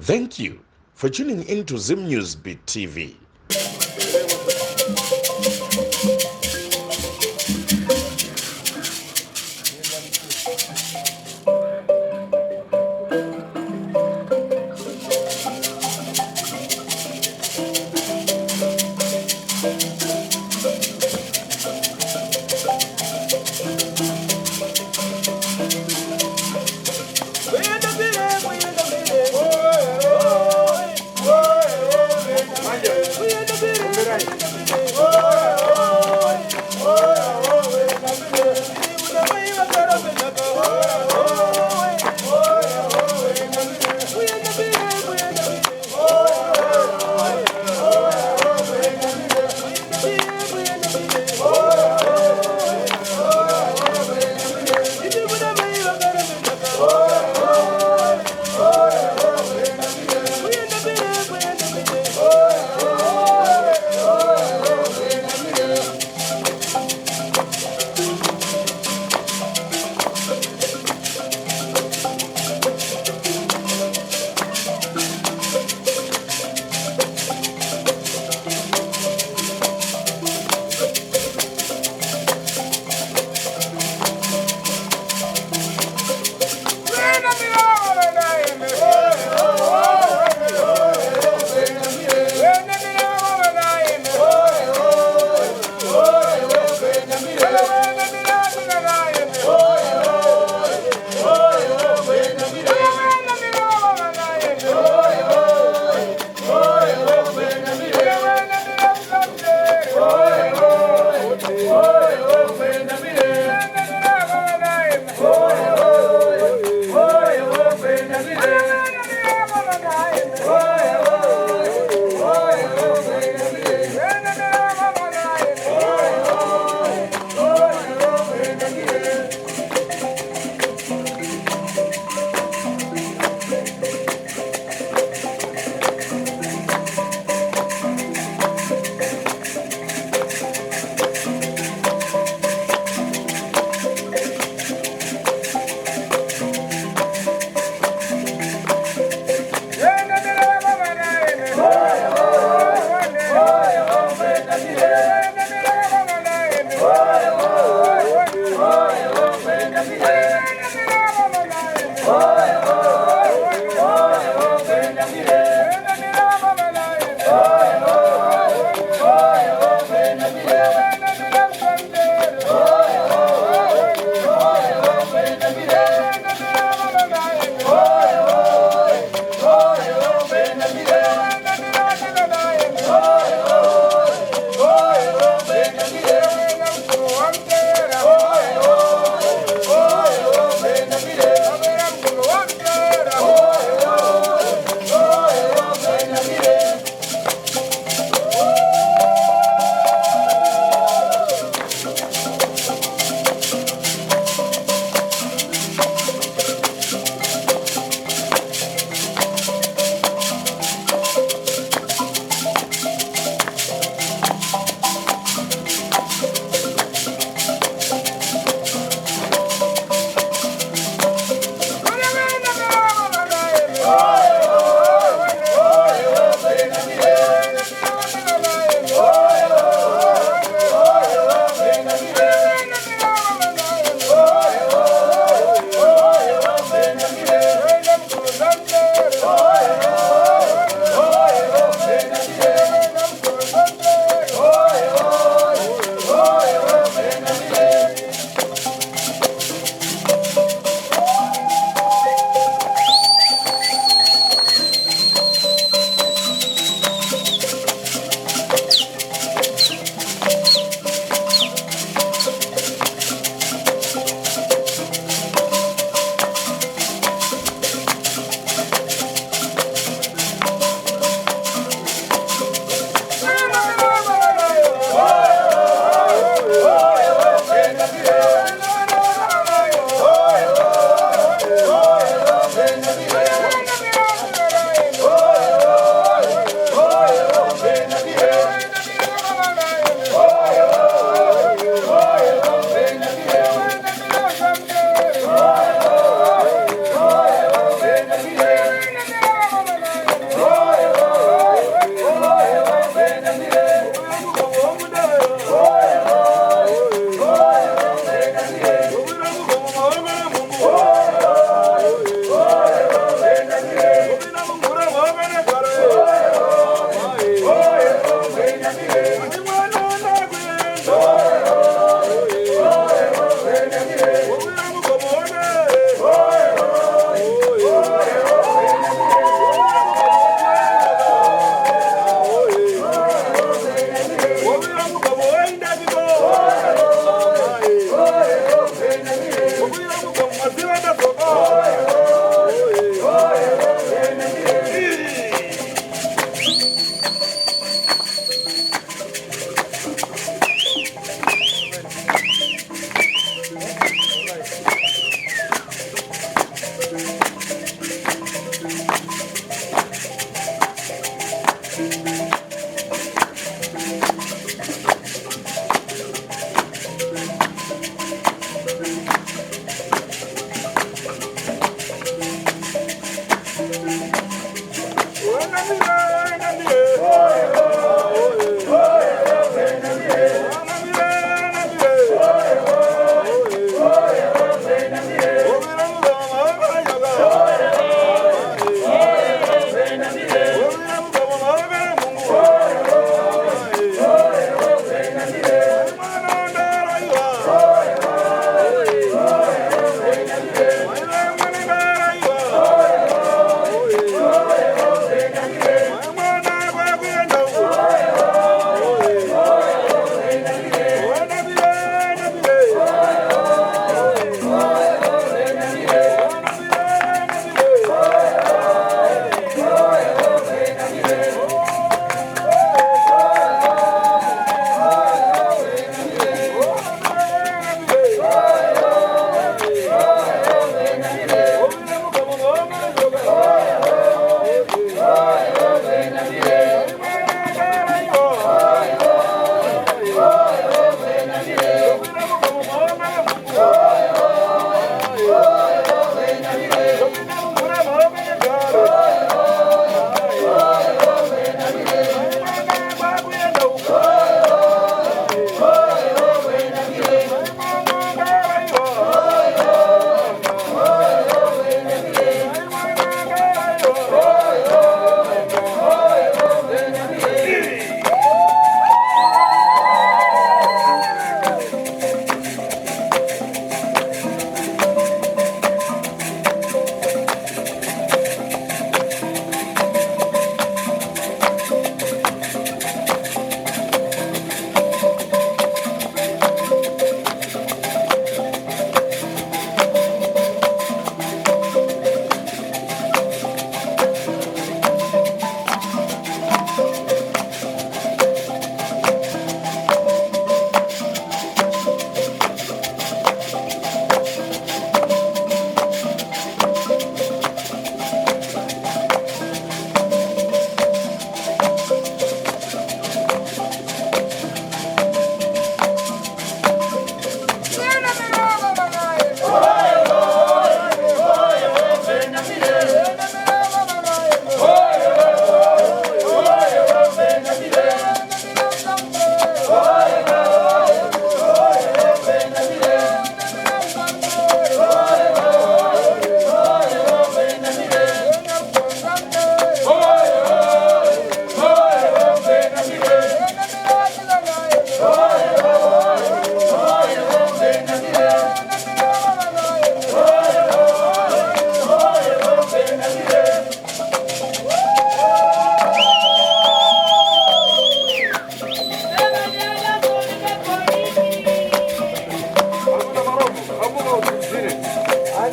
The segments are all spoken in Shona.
Thank you for tuning in to Zim News Beat TV.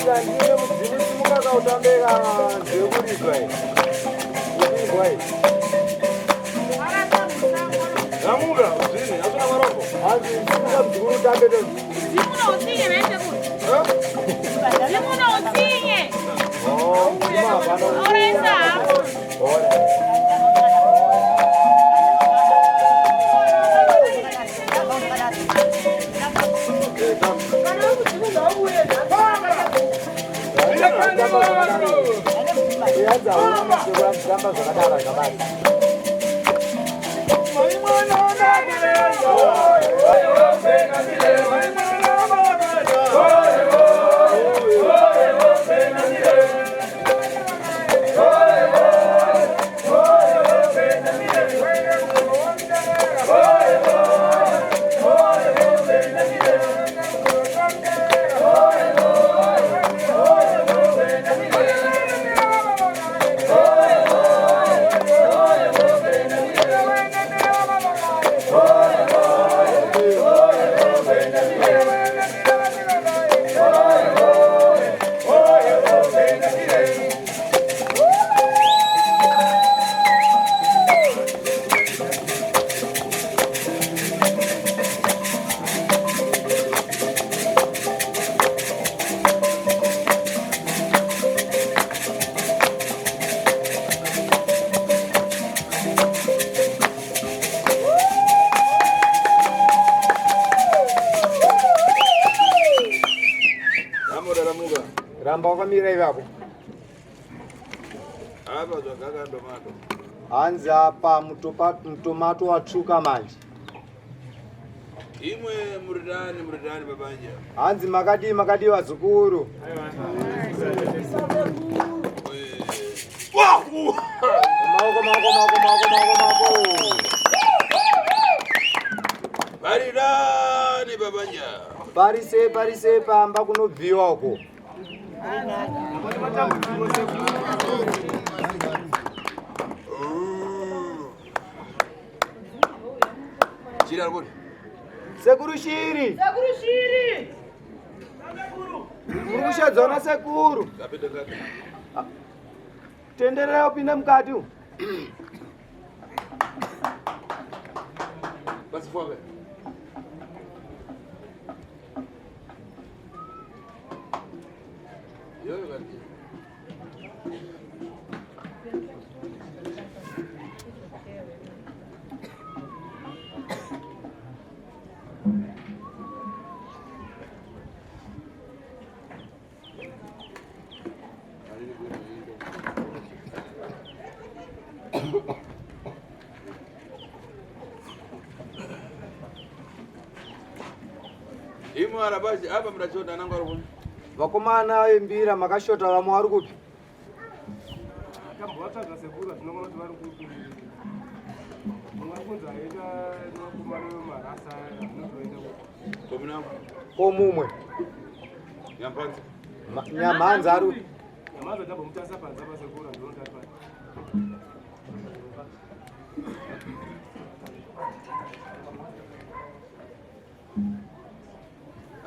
Hanzi handine mudzimu simuka kautambeka zvekuridzwa iyi. Kuimbwa iyi. Ramuka, zvini, hazvina marombo. Hanzi simuka muzukuru utambe to. Zimuno utsinye vese kuno. Zimuno utsinye. Oh, mudzimu hapana. Oresa hapo. Alright. Yanzi hauna masekuru anotamba zvakadaro zvakabata. Ramuka, ramuka. Ramba wakamira ipapo. Apa zvagaka ndomato. Hanzi apa mutomato watsvuka manje. Imwe muridani, muridani babanja. Hanzi makadii makadii vazukuru. Maoko maoko maoko maoko maoko maoko. Varidani babanja. Parise parise pamba kunobviwa uko. Chiri arikuri. Sekuru Shiri. Sekuru Shiri. Muri kushedzwa nasekuru. Kapita kapita. Tenderera upinde mukati umu. Basi fwabe. Yoyo kanti. Imwe arabashi apa murachota nangu ari kuno. Vakomana vembira makashota vamwe vari kupi? Tambovatsvaga sekuru hatinongona kuti vari kupi. Mumwe ari kunzi aenda nevakomana vemarasa anotoenda kupi. Komina Ko mumwe. nyampanzi. Nyamhanza ari kupi? Nyamaza tambomutarisa panze apa sekuru handinoona kuti ari papi.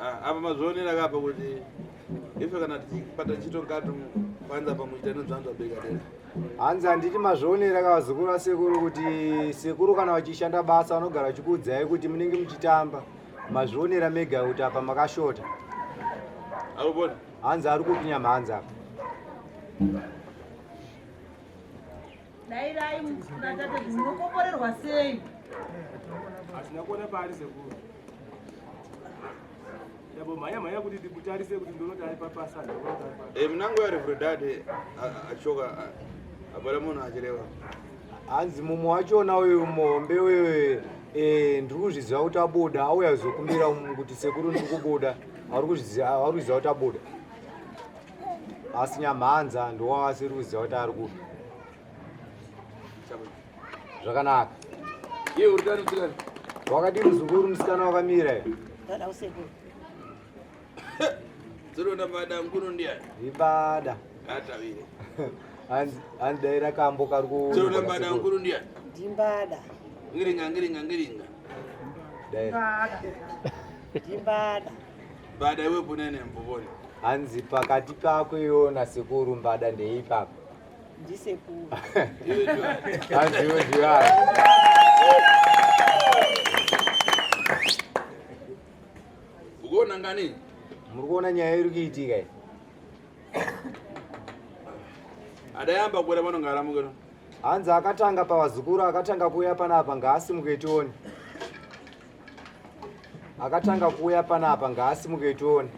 Ah, apa mazvionera kapa kuti ife kana tichipata chitongatu kwanza pamuchita nedzvanzva beka dera. Hanzi handiti mazvionera ka vazukuru vasekuru kuti sekuru kana vachishanda basa vanogara vachikuudzai kuti munenge muchitamba. Mazvionera mega kuti apa makashota. Arikupona? Hanzi ari kupi Nyamhanza apa? Dairai natate munokomborerwa sei? Hatina kuona paari sekuru. Tambomhanya mhanya kuti timutarise kuti ndinoona kuti ari papasa handinoona kuti ari papi. Eh, munangu yari Fredade achoka apana munhu achireva. Hanzi mumwe wachona uyu muhombe uyu eh, ndiri kuzviziva kuti abuda auya kuzokumbira kuti sekuru ndiri kubuda. Ari kuzviziva kuti abuda. Asi Nyamhanza ndowavasiri kuziva kuti ari kupi. Zvakanaka. Iye uri tani musikana? Wakadii muzukuru musikana wakamira iyo? Dada usekuru. Dzinoda mbada mkuru ndiani? Ibada. Atavire. Hanzi hanzi daira kambo kari ku Dzinoda mbada mkuru ndiani? Ndimbada. Ngiringa ngiringa ngiringa. Daira. Ndimbada. Mbada iwe punene mvuvoni. Hanzi pakati pako iwo nasekuru mbada ndeipapa. Ndisekuru. Iwe ndiwe. Hanzi iwe ndiwani. Ukuona ngani? Muri kuona nyaya iri kuitika iyi. Adayamba kuwera pano ngaramukero. Hanzi akatanga pavazukuru akatanga kuuya panapa ngaasimuke tione. Akatanga kuuya panapa ngaasimuke tione.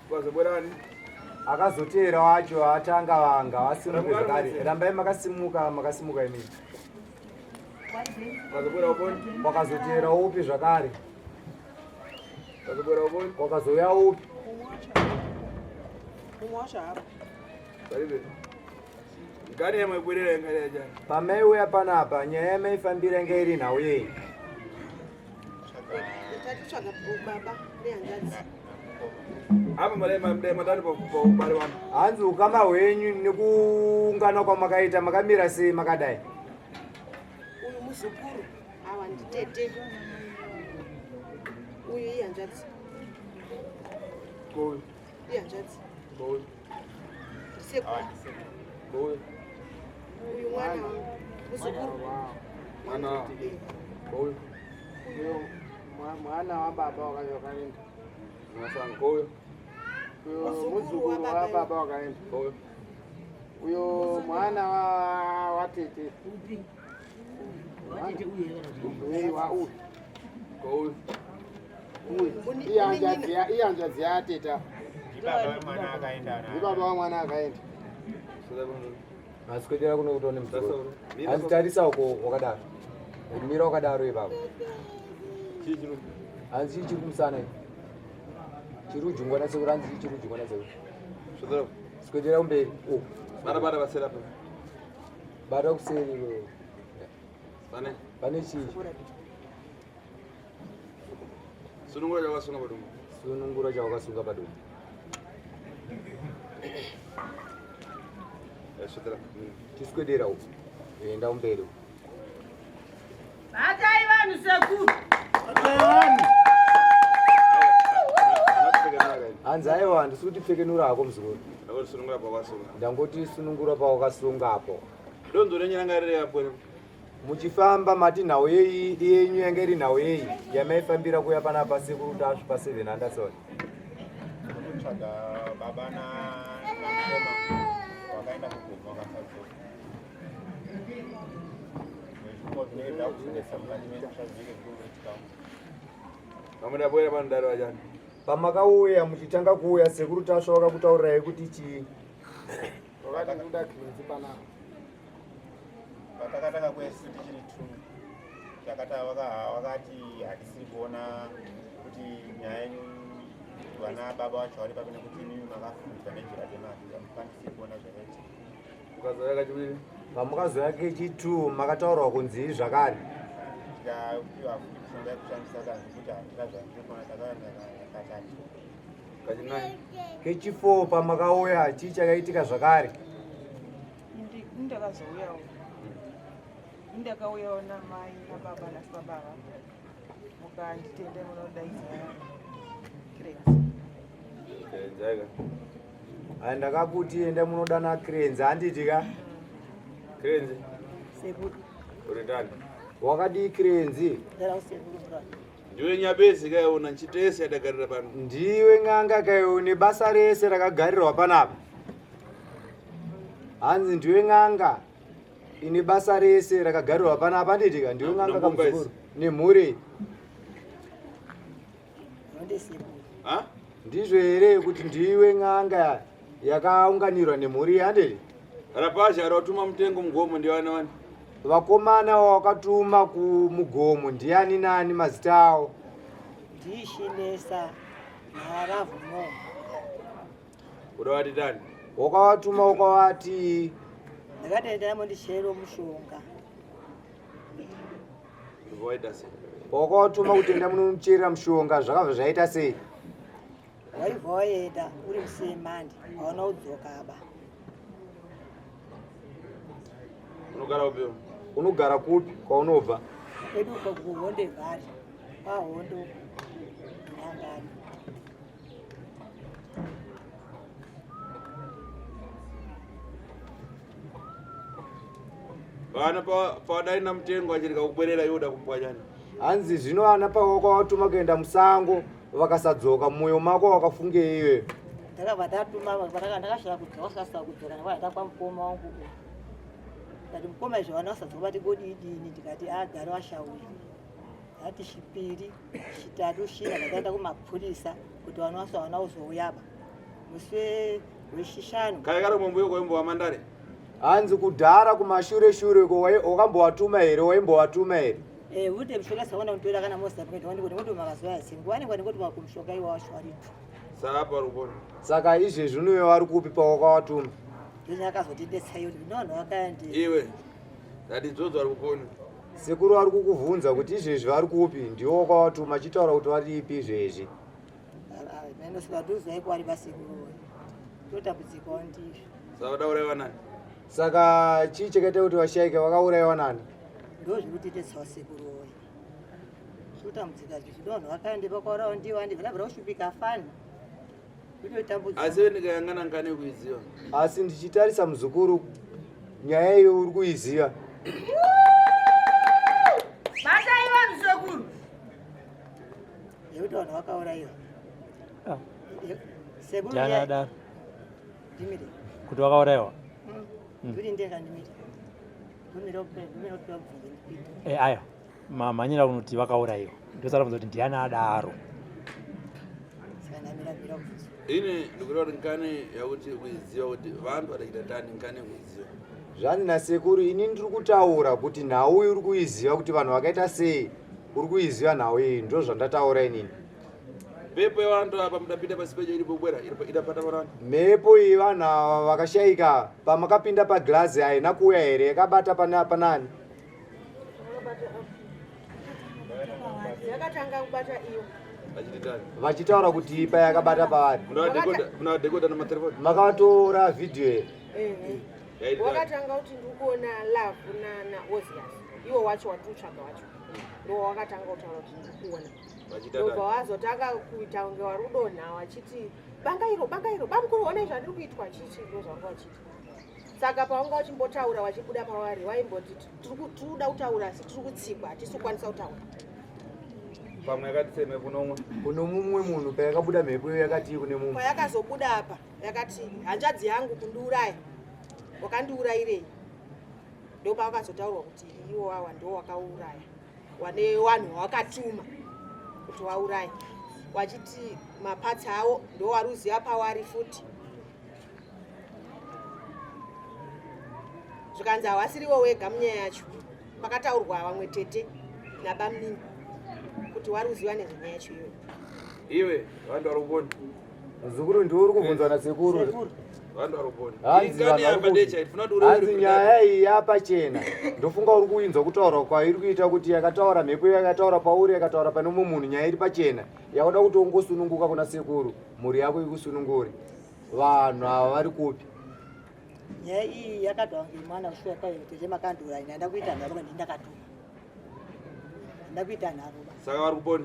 Kwazobwerani? Akazoteera wacho atanga vanga vasimuke zvakare. Rambai makasimuka makasimuka imini. Kwazobwera uponi? Kwakazoteera upi zvakare? Kwazobwera uponi? Kwakazouya upi? Mumwe wacho hapo. Paribe. Ngani yamaibwerera ngani yajani? Pamaiuya panapa nyaya yamaifambira inga iri nhau yei? Tatitsvaga baba nehanzvadzi. Apa madai madai madani pa pa pari wanu. Hanzi ukama hwenyu nekuungana kwamakaita makamira sei makadai? Uyu muzukuru awa nditete. Uyu ihanzvadzi. Koyu. Ihanzvadzi. Koyu. Ndisekuru. Koyu. Uyu mwana muzukuru. Mwana. Koyu. Uyo mwana wababa wakaenda. Masanga koyu. Uyo Muzukuru muzukuru wababa. wababa wakaenda. Koyu. Uyo mwana watete. Uyu wa uyu. Koyu. Uyu. Ihanzvadzi yateta. Ndibaba wemwana akaenda na Ndibaba wamwana akaenda. Maswedera kuno kuti one muzukuru. Hanzi tarisa uko wakadaro. Mira wakadaro ipapo. Chii chiri? Hanzi chii chiri kumusana ichi? Chiri kujungwa nasekuru hanzi chii chiri kujungwa nasekuru? Swedera. Swedera kumberi uko. Bata bata basera pa. Bata kuseri uko. Pane. Pane chii? Sunungura chawakasunga padumbu. Sunungura chawakasunga padumbu. Swedera. Chiswedera uko. Enda kumberi uko. Batai vanhu sekuru. Hanzi aiwa handisi kuti pfekenura hako muzukuru. Ndangoti sunungura pawakasunga. Ndangoti sunungura pawakasunga apo. Donzo renyu ranga riri apo. Muchifamba mati nhau yeyi yenyu yanga iri nhau yeyi yamaifambira kuuya panapa sekuru Tasvu pa 7 Anderson. Kutsvaga baba na namukoma wakaenda kugomo wakasadzoka. Nezvimwe zvinenge zvakusunesa mukati memusha zvinenge zvikungoitika. Vamwe ndabwera pano dare vachani. Pamakauya muchitanga kuuya sekuru Tasvu vakakutaurirai kuti chii? Wakati kuda kirinzi panapa. Patakatanga kwesu tichiri two takata vakati hatisiri kuona kuti nyaya yenyu vana baba vacho vari papi nekuti imimi makafungidzwa nejira remafi hamukwanisi kuona zvakaitika. Ukazouya kachiviri. Pamakazouya kechi2 makataurwa kunzi zvakare. Tikapiwa futi mishonga yekushandisa kanzi kuti handina zvandiri kuona takauya katatu. Kachinai. Kechi4 pamakauya chii chakaitika zvakare? Ndakazouyawo. Ndakauyawo namai nababa nasibaba ava. Mukanditenda munodaidza Kirenzi. Kirenzi Aya ndakakuti enda munodana Kirenzi handiti ka? Kirenzi. Sekuru. Uri ndani? Wakadii Kirenzi? Ndara usekuru bra. Ndiwe nyabezi kaiona nchitese yadagarira pano. Ndiwe n'anga kaiwo nebasa rese rakagarirwa panapa. Hanzi ndiwe n'anga ine basa rese rakagarirwa panapa handiti ka? Ndiwe n'anga kamuzukuru nemhuri. Ha? Ndizvo here kuti ndiwe n'anga yakaunganirwa nemhuri handiti? Rapazha aratuma mutengo mugomo ndiani wani? Vakomana wawakatuma kumugomo ndiani nani mazita awo? Ndishinesa naravhumo. Uda wati tani? Wakawatuma ukawati Ndakati mondicherero mushonga. Waita sei? Wakawatuma kuti enda munomucherera mushonga zvakabva zvaita sei? Waibva waenda uri musemandi hauna kudzoka ba. Unogara kupi? Unogara kupi kwaunobva? Kwedu uko kuHonde Valley, kwaHondo Nyangani. Vana pawadai namutengo vachirega kubwerera iwe uda kumbowa chani. Hanzi zvino vana pawakawatuma kuenda musango vakasadzoka mumwoyo mako wakafungei iwe? Ndakabva ndatuma ndakasvika kudzoka vasina kudzoka ndakabva kwamukoma wangu uko. Ndikati mukoma izvo vana vasadzoka vati kodidini ndikati agara vashauya. Ndati chipiri, chitatu, china ndakaenda kumapurisa kuti vana vaso havana kuzouyaba. Musi wechishanu. Kare kare mambuyo kwaimbowa mandare. Hanzi kudhara kumashure shure ko wakambowatuma here waimbowatuma here? Eh, ute mshonga saona untoera kana mosa pakaita wandi kuti ngoti makazoya singu wani kwani ngoti makumshonga iwa washwaritu. Saka apa rupona. Saka izvezvi unowe vari kupi pawakawatuma? Ndini akazotidetsa iyo kuti vanhu vakaenda. Iwe. Ndati dzodzo vari kupona. Sekuru vari kukuvhunza kuti izvezvi vari kupi ndiwo wakawatuma chitaura kuti vari ipi izvezvi. Saka Saka chii chakaita kuti vashaike vakauraiwa nani? Ndozvikutetesa sekuru woye. Kutambudzika zvino vanhu vakaende vakaurawa ndiwo andi vana kushupika fani. Asi ndikayangana ngane kuiziva. Asi ndichitarisa muzukuru nyaya iyo uri kuiziva. Batai vanhu sekuru. Yekuti vanhu vakaurayiwa. Ah. Sekuru Ndiani adaro ndimire. kuti vakaurayiwa? Ndiri ndega ndimire. Ndimire ndimire kupiwa mubvunzo ndipinde. Eh, aya mamhanyira kunoti vakaurayiwa ndosara bvunza kuti ndiani adaro. Saka ndamira mira kubvunzo. Ini ndikuda kuti nkane yakuti kuiziva kuti vanhu vadaita tani nkane kuiziva. Zvanzi nasekuru ini ndiri kutaura kuti nhau uri kuiziva kuti vanhu vakaita sei uri kuiziva nhau iyi ndo zvandataura inini. Mhepo yevantu apa mudapinda pasi pecho iripo bwera idapata vanhu. Mhepo iyi vanhu ava vakashaika pamakapinda paglazi haina kuuya here yakabata pana panani? Yakatanga kubata iyo. Vachitaura kuti ipa yakabata pavari. Munadekoda namaterefoni. Makatora vhidhiyo here? Ehe. Wakatanga kuti ndikuona love na Ozias. Iwo wacho watiri kutsvaga wacho. Ndo wakatanga kutaura kuti ndikuona. Ndobva wazotanga kuita kunge wari kudonha wachiti banga iro banga iro bamukuru onai zvandiri kuitwa chichi ndo zvanga wachiti. Saka pawanga uchimbotaura wachibuda pavari waimboti tiri kuda kutaura asi tiri kutsikwa hatisi kukwanisa kutaura. Pamwe yakati sei mhepo nomwe? Kuno mumwe munhu payakabuda mhepo iyo yakatii kune mumwe? Payakazobuda apa yakati hanzvadzi yangu kundiuraya wakandiurayirei ndopawakazotaurwa kuti iwo awa ndo wakauraya wane wanhu wawakatuma kuti wauraya wachiti mapatsi awo ndo wari uziva pawari futi zvikanzi hawasiriwo wega munyaya yacho pakataurwa vamwe tete nabamnini kuti wari uziva nezvenyaya yacho iyoyo. Iwe vanhu vari kupona. Muzukuru ndiwe uri kubvunzwa nasekuru. Vanhu vari kupona. Hanzi vanhu vari kupi? Hanzi nyaya iyi yapachena. Ndofunga uri kuinzwa kutaura kwairi kuita kuti yakataura mhepo iyo yakataura pauri yakataura pane umwe munhu nyaya iri pachena. Yakuda kuti ungosununguka kuna sekuru mhuri yako ikusunungure. Vanhu ava vari kupi? Nyaya iyi yakataurwa ngemwana ushuwa kwayo tete makandiuraya ndaenda kuita nharo ndini ndakatuma. Ndaenda kuita nharo. Saka vari kupona.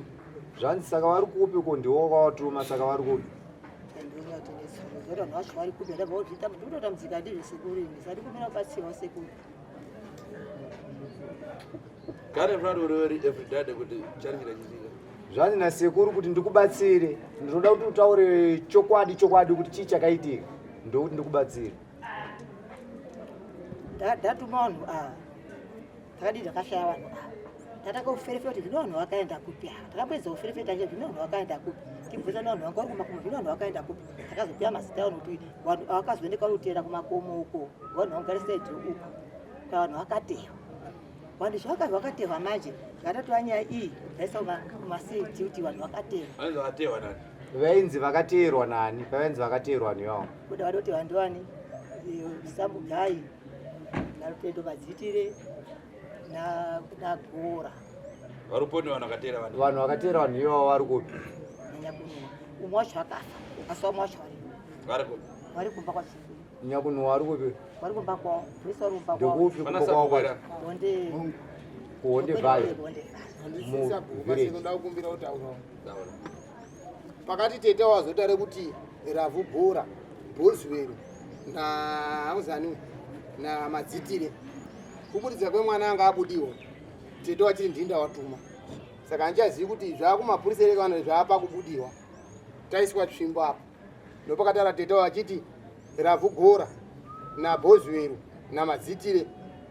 Zvanzi saka vari kupi ko ndiwo wakawatuma saka vari kupi? Ndinotinetsa vanhu vacho vari kupi ndabva kuzviita ndikutotambudzika ndizvo sekuru ini sati kumira kubatsirwa sekuru. Kare mfana uri every day kuti chari chitika. Zvanzi nasekuru kuti ndikubatsire ndinoda kuti utaure chokwadi chokwadi kuti chii chakaitika ndokuti ndikubatsire. Ndatuma vanhu ava takadii takashaya vanhu ava tatanga kuferefeta kuti zvino vanhu vakaenda kupi ava takapedza kuferefeta che zvino vanhu vakaenda kupi tibvunza nevanhu vanga vari kumakomo zvino vanhu vakaenda kupi takazopiwa mazita avanhu kuti vanhu vakazoendeka kutera kumakomo uko vanhu vangari saidi uko ka vanhu vakatewa vanhu zvavakabva vakatewa manje zvakatatora nyaya iyi taisa kumaseti kuti vanhu vakatewa Vanzi vakatewa nani? Vainzi vakateerwa nani? Pavainzi vakateerwa nevawo. Kuda vadoti vanhu ndovani Samugai naRutendo Madzitire naGora. Vari kupona vanhu vakateera vanhu. Vanhu vakateera vanhu ivavo vari kupi? Nanyakunuwa. Umwe wacho akafa asi vamwe wacho vari kupi? Vari kumba kwasekuru. Nyakunuwa ari kupi? Vari kumba kwavo. Vese vari kumba kwavo. Ndekupi kumba kwavo kwacho? Honde. Kuhonde Valley. Honde Valley. Mu village. Ndoda kukumbira kutaura. Pakati tete wazotare kuti Ravhu Bhora, Bhozwero naAuzani na Madzitire. Kuburitsa kwemwana anga abudiwa tete wachiri ndini ndawatuma saka handichazivi kuti zvaakumapurisa here kana zvaapa kubudiwa taiswa tsvimbo apa ndopakataura tete vachiti ravhu gora nabhozwero namadzitire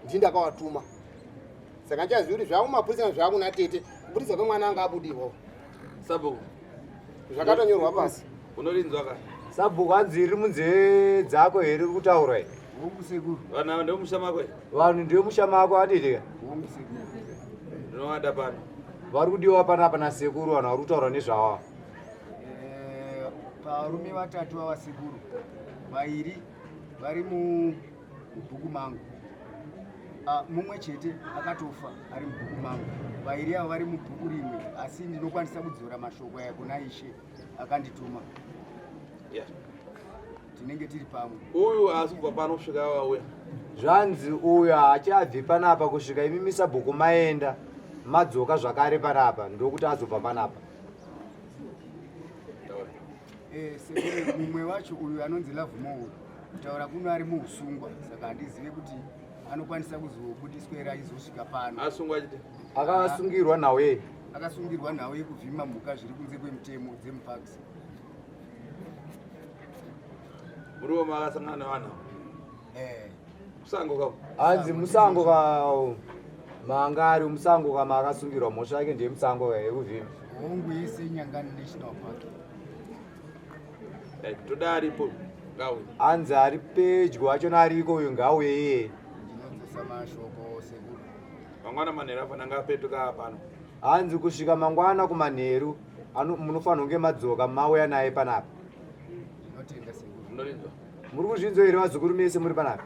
ndini ndakawatuma saka handichazivi kuti zvaakumapurisa kana zvaakuna tete kuburitsa kwemwana anga abudiwa Sabhuku. Zvakatonyorwa pasi. Unorinzwa ka? Sabhuku hanzi iri munzeve dzako here iri kutaurwa iyi? Hongu sekuru. Vanhu ava ndevemusha mako here? Vanhu ndevemusha mako adidi ka? Hongu sekuru. Ndinovada pano. Vari kudiwa panapa nasekuru vanhu vari kutaura nezvavo. Eh, pavarume vatatu ava sekuru, vairi vari mubhuku mangu. Ah, mumwe chete akatofa ari mubhuku mangu vairi ava vari mubhuku rimwe asi ndinokwanisa kudzora mashoko aya kuna ishe akandituma yeah. tinenge tiri pamwe uyu haasi kubva pano kusvika vauya zvanzi uyu haachabvi panapa kusvika imi misabhuku maenda madzoka zvakare panapa ndokuti azobva panapa Eh, sekuru mumwe wacho uyu anonzi Lovemore uyu kutaura kuno ari muusungwa saka handizive kuti anokwanisa kuzobudiswa here aizosvika pano. Asungwa chete. Akasungirwa nhau yei? Akasungirwa nhau yekuvhima mhuka zviri kunze kwemutemo dzemuparks. Murume makasangana nevanhu. Eh. Musango ka. Hanzi musango ka manga ari musango ka makasungirwa mhosva yake ndiye musango ka yekuvhima. Hongu yese Nyangani National Park. Eh, toda aripo ngauye. Hanzi ari pedyo achona ariko uyu ngauye iye. Ndinodzosa mashoko sekuru. Mangwana manheru afana ngapetuka pano. Hanzi kusvika mangwana kumanheru munofanira kunge madzoka mauya naye panapa. Ndinotenda sekuru. Munorinzwa? Muri kuzvinzwa here vazukuru mese muri panapa?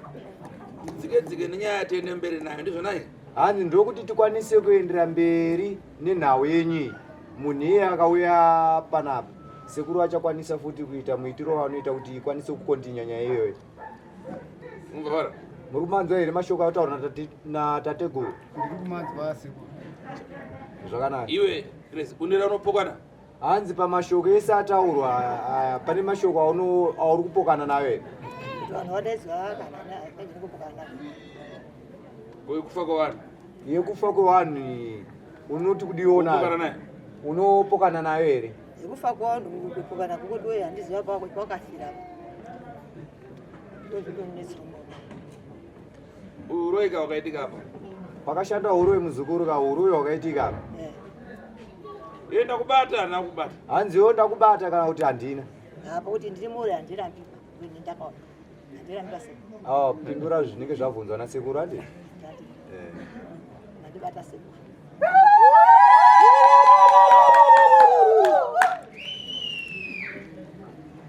Dzike dzike nenyaya tiende mberi nayo ndizvo nai? Hanzi ndokuti tikwanise kuendera mberi nenhau yenyu iyi. Munhu iye akauya panapa sekuru achakwanisa futi kuita muitiro waanoita kuti ikwanise kukontinya nyaya iyoyo. Mungavara. Muri kumanzwa here mashoko ataurwa natateguru? Ndiri kumanzwa sekuru. Zvakanaka. Iwe Grace, une raunopokana? Hanzi pamashoko ese ataurwa aya pane mashoko auri kupokana nayo here? Kuti vanhu vadaidzwa kana pane kupokana navo. Kufa kwevanhu. Yekufa kwevanhu unoti kudiona. Nayo. Unopokana nayo here? Yekufa kwevanhu kupokana kukudiwe handiziva pawakafira. Ndozvinonetsa munhu. Uroyi ka wakaitika apa. Pakashanda uroyi muzukuru ka uroyi wakaitika apa. Iwe ndakubata handina kubata. Hanzi iwe ndakubata kana kuti handina. Apa kuti ndiri muroyi handirambi. Ini ndakaona. Handirambi sekuru. Ah, pindura zvinenge zvabvunzwa nasekuru handi? Eh. Mandibata sekuru.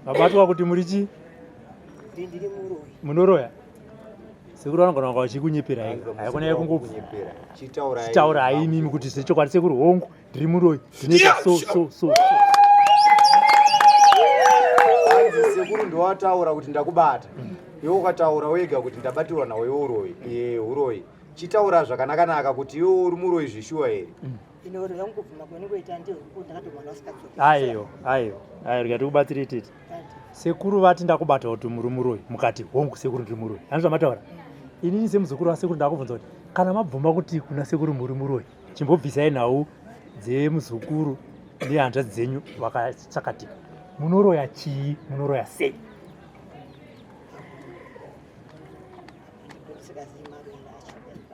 Mabatwa kuti muri chii? Ndiri muroyi. Munoroya? Sekuru vanogona kunga vachikunyeperai. Haikona kungobvunyepera. Chitaurai. Chitaurai imimi kuti zvechokwadi sekuru hongu ndiri muroyi. Ndinoita so so so. Hanzi sekuru ndowataura kuti ndakubata. Iwe ukataura wega kuti ndabatirwa nawe uroyi. Eh, uroyi. Chitaura zvakanaka-naka kuti iwe uri muroyi zvishuwa here. Inoro yangu kubvuma kwenongoita ndiyo ndakati mwana usikadzoki. Aiyo, aiyo. Aiyo rega tikubatsire tete. Sekuru vati ndakubata kuti muri muroyi mukati hongu sekuru ndiri muroyi. Handizvo zvamataura? Inini semuzukuru wasekuru ndakubvunza kuti kana mabvuma kuti kuna sekuru muri muroyi chimbobvisai nhau dzemuzukuru nehanzvadzi dzenyu vakatsakatika. Munoroya chii? Munoroya sei?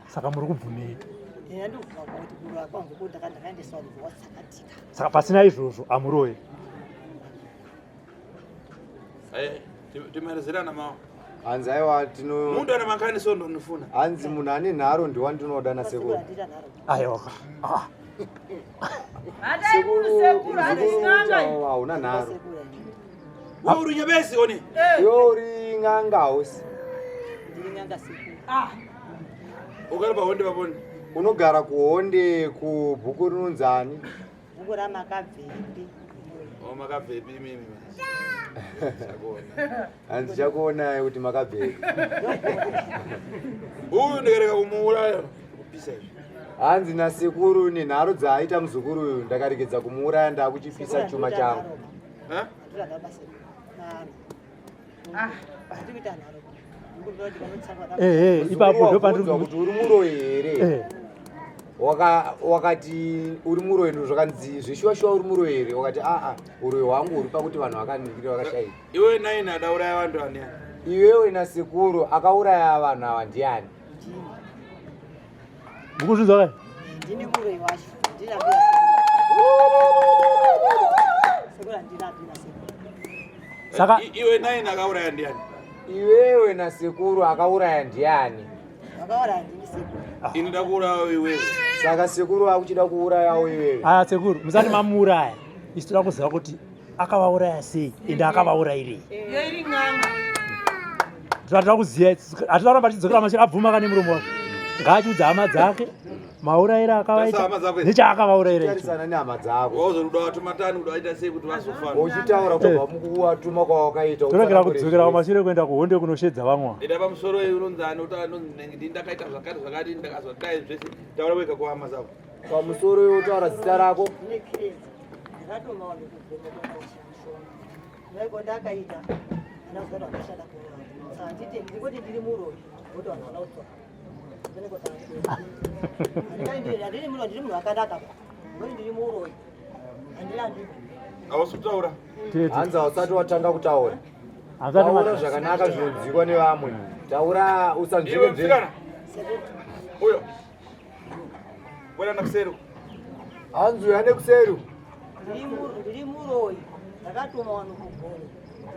Saka muri kubvumei? Saka pasina izvozvo amuroyi. Eh, timarizirana mawo. Hanzi aiwa tino Munhu ana makani so ndonifuna. Hanzi munhu ane nharo ndiwandinoda nasekuru. Aiwa. Ah. Sekuru sekuru hauna nharo. Wewe uri nyabesi oni. Iwe uri n'anga hausi. Ndiri n'anga sekuru. Ah. Ugara pahonde paponi. Unogara kuhonde kubhuku rinonzani? Bhuku ramakabvepi. Oh makabvepi imimi. Hanzi chakuonai kuti makabvepi. Uyu ndikareka kumuuraya kupisa izvi. Hanzi nasekuru nenharo dzaaita muzukuru uyu ndakaregedza kumuuraya ndakuchipisa chuma changu. Ha? Ah. Ehe, ipapo ndopandiri kuti uri muroyi here? Eh. Waka wakati uri muroyi ndo zvakanzi zveshuwa shuwa uri muroyi here? Wakati a a uroyi hwangu uri pakuti vanhu vakanikira vakashaika. Iwe naini adauraya vanhu ani? Iwewe nasekuru akauraya vanhu ava ndiani? Mukuzvinzwa kai? Ndini muroyi wacho. Ndini sekuru andina sekuru. Saka iwe naini akauraya ndiani? Iwewe nasekuru akauraya ndiani? Akauraya ndini sekuru. Ah. Ini ndakuuraya iwewe. Saka sekuru akuchida kuurayawo iwewe. Aya sekuru, musati mamuuraya. Isu toda kuziva kuti akavauraya sei ende akavaurayirei. Iyo iri n'anga. Tinoda kuziva hatina kuramba tichidzokera mashure abvuma kane muromo wake. Ngaachiudza hama dzake maurayiro akavaita nechaakavaurayira icho. Tarisana nehama dzako. Wazoda watuma tani kuti waita sei kuti vazofa. Uchitaura kubva mukuwatuma kwawakaita. Toregera kudzokera kumashure kuenda kuhondo kunoshedza vamwe. Ida pamusoro iyi unonzi ani utaura unonzi ndinenge ndini ndakaita zvakati zvakati ndakazodai zvese taura wega kuhama dzako. Pamusoro iwe utaura zita rako. Ndakatuma vanhu kugomo kunoita mushonga. Ndaiko ndakaita ana kuzoti vanoshanda kuuraya. Saka nditi ndikuti ndiri muroyi ngokuti vanhu vana kudzoka. Handiri muroyi ndiri munhu akanaka. Ngokuti ndiri muroyi. Handirambi. Hausi kutaura. Hanzi hausati watanga kutaura. Taura zvakanaka zvinonzwikwa nevamwe. Taura usanzwike Iwe msikana. Uyo. Wena nakuseru. Hanzi uya nekuseru. Ndiri muroyi. Ndakatuma vanhu kugomo.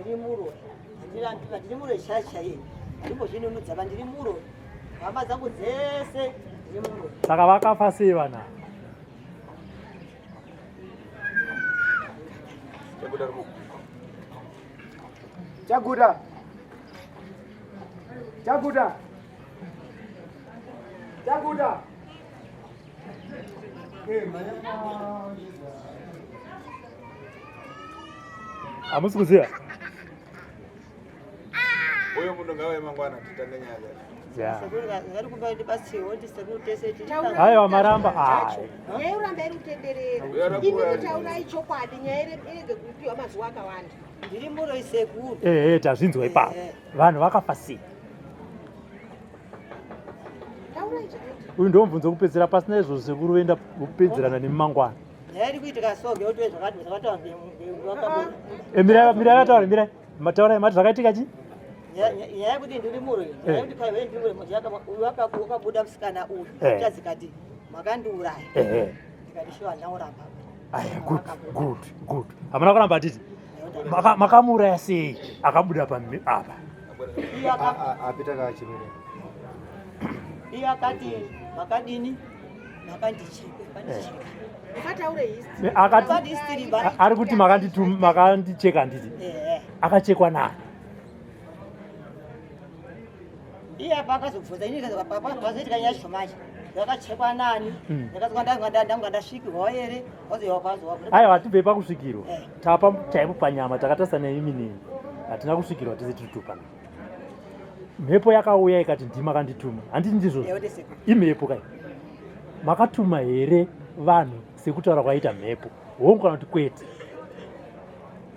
Ndiri muroyi. Handirambi ndiri muroyi chai chaiye. Handimbozvinunudza ba ndiri muroyi. Hama dzangu dzese ndiri muroyi. Saka vakafa sei vana? Chaguta. Chaguta. Chaguta. Hamusi kuziva? Uyo munhu ngauye mangwana titange nyaya dzacho. Yeah. Sekuru vari kumba ndibatsirwe kuti sekuru tese tiri Aiwa maramba. Ai. Nyaya yoramba iri kutenderera. Uyo Imimi taurai chokwadi nyaya irege kupiwa mazuva akawanda. Ndiri muroyi sekuru. Eh, eh, tazvinzwa ipapo. Vanhu vakafa sei? Taurai zvakaita. Uyu ndiwo mubvunzo wekupedzisira pasina izvozvo sekuru voenda kupedzerana nemangwana. Nyaya iri kuitika so ngekuti zvakati zvakataura ngewakabuda. Eh, mirai mirai vataure mirai. Mataurai mati zvakaitika chi? Nyaya yekuti ndiri muroyi, nyaya yekuti kai wewe ndiri muroyi, uyu wakabuda musikana uyu. Eh. Chazikati makandiuraya. Eh eh. Ndikati shuwa ndauramba. Aya good good good. Hamuna kuramba titi. Makamuuraya sei akabuda pa apa? Iye aka- Apita kachimira. Iye akati makadini makandicheka makandicheka. Usataure history. Akati Akati history ba. ari kuti makanditu makandicheka handiti. Eh. Akachekwa nani? Iye apa akazobvunza ini pazoitika nyaya yacho manje. Yakachekwa nani? Ndakazwa ndanga ndasvikirwa here? Wazowa Aiwa hatibve pakusvikirwa. Tapa chaipo panyama takatarisa neimi neni. Hatina kusvikirwa tese tiri tupana. Mhepo yakauya ikati ndimi makandituma. Handiti ndizvozvo? Imhepo kai. Makatuma here vanhu sekutaura kwaita mhepo? Hongu kana kuti kwete?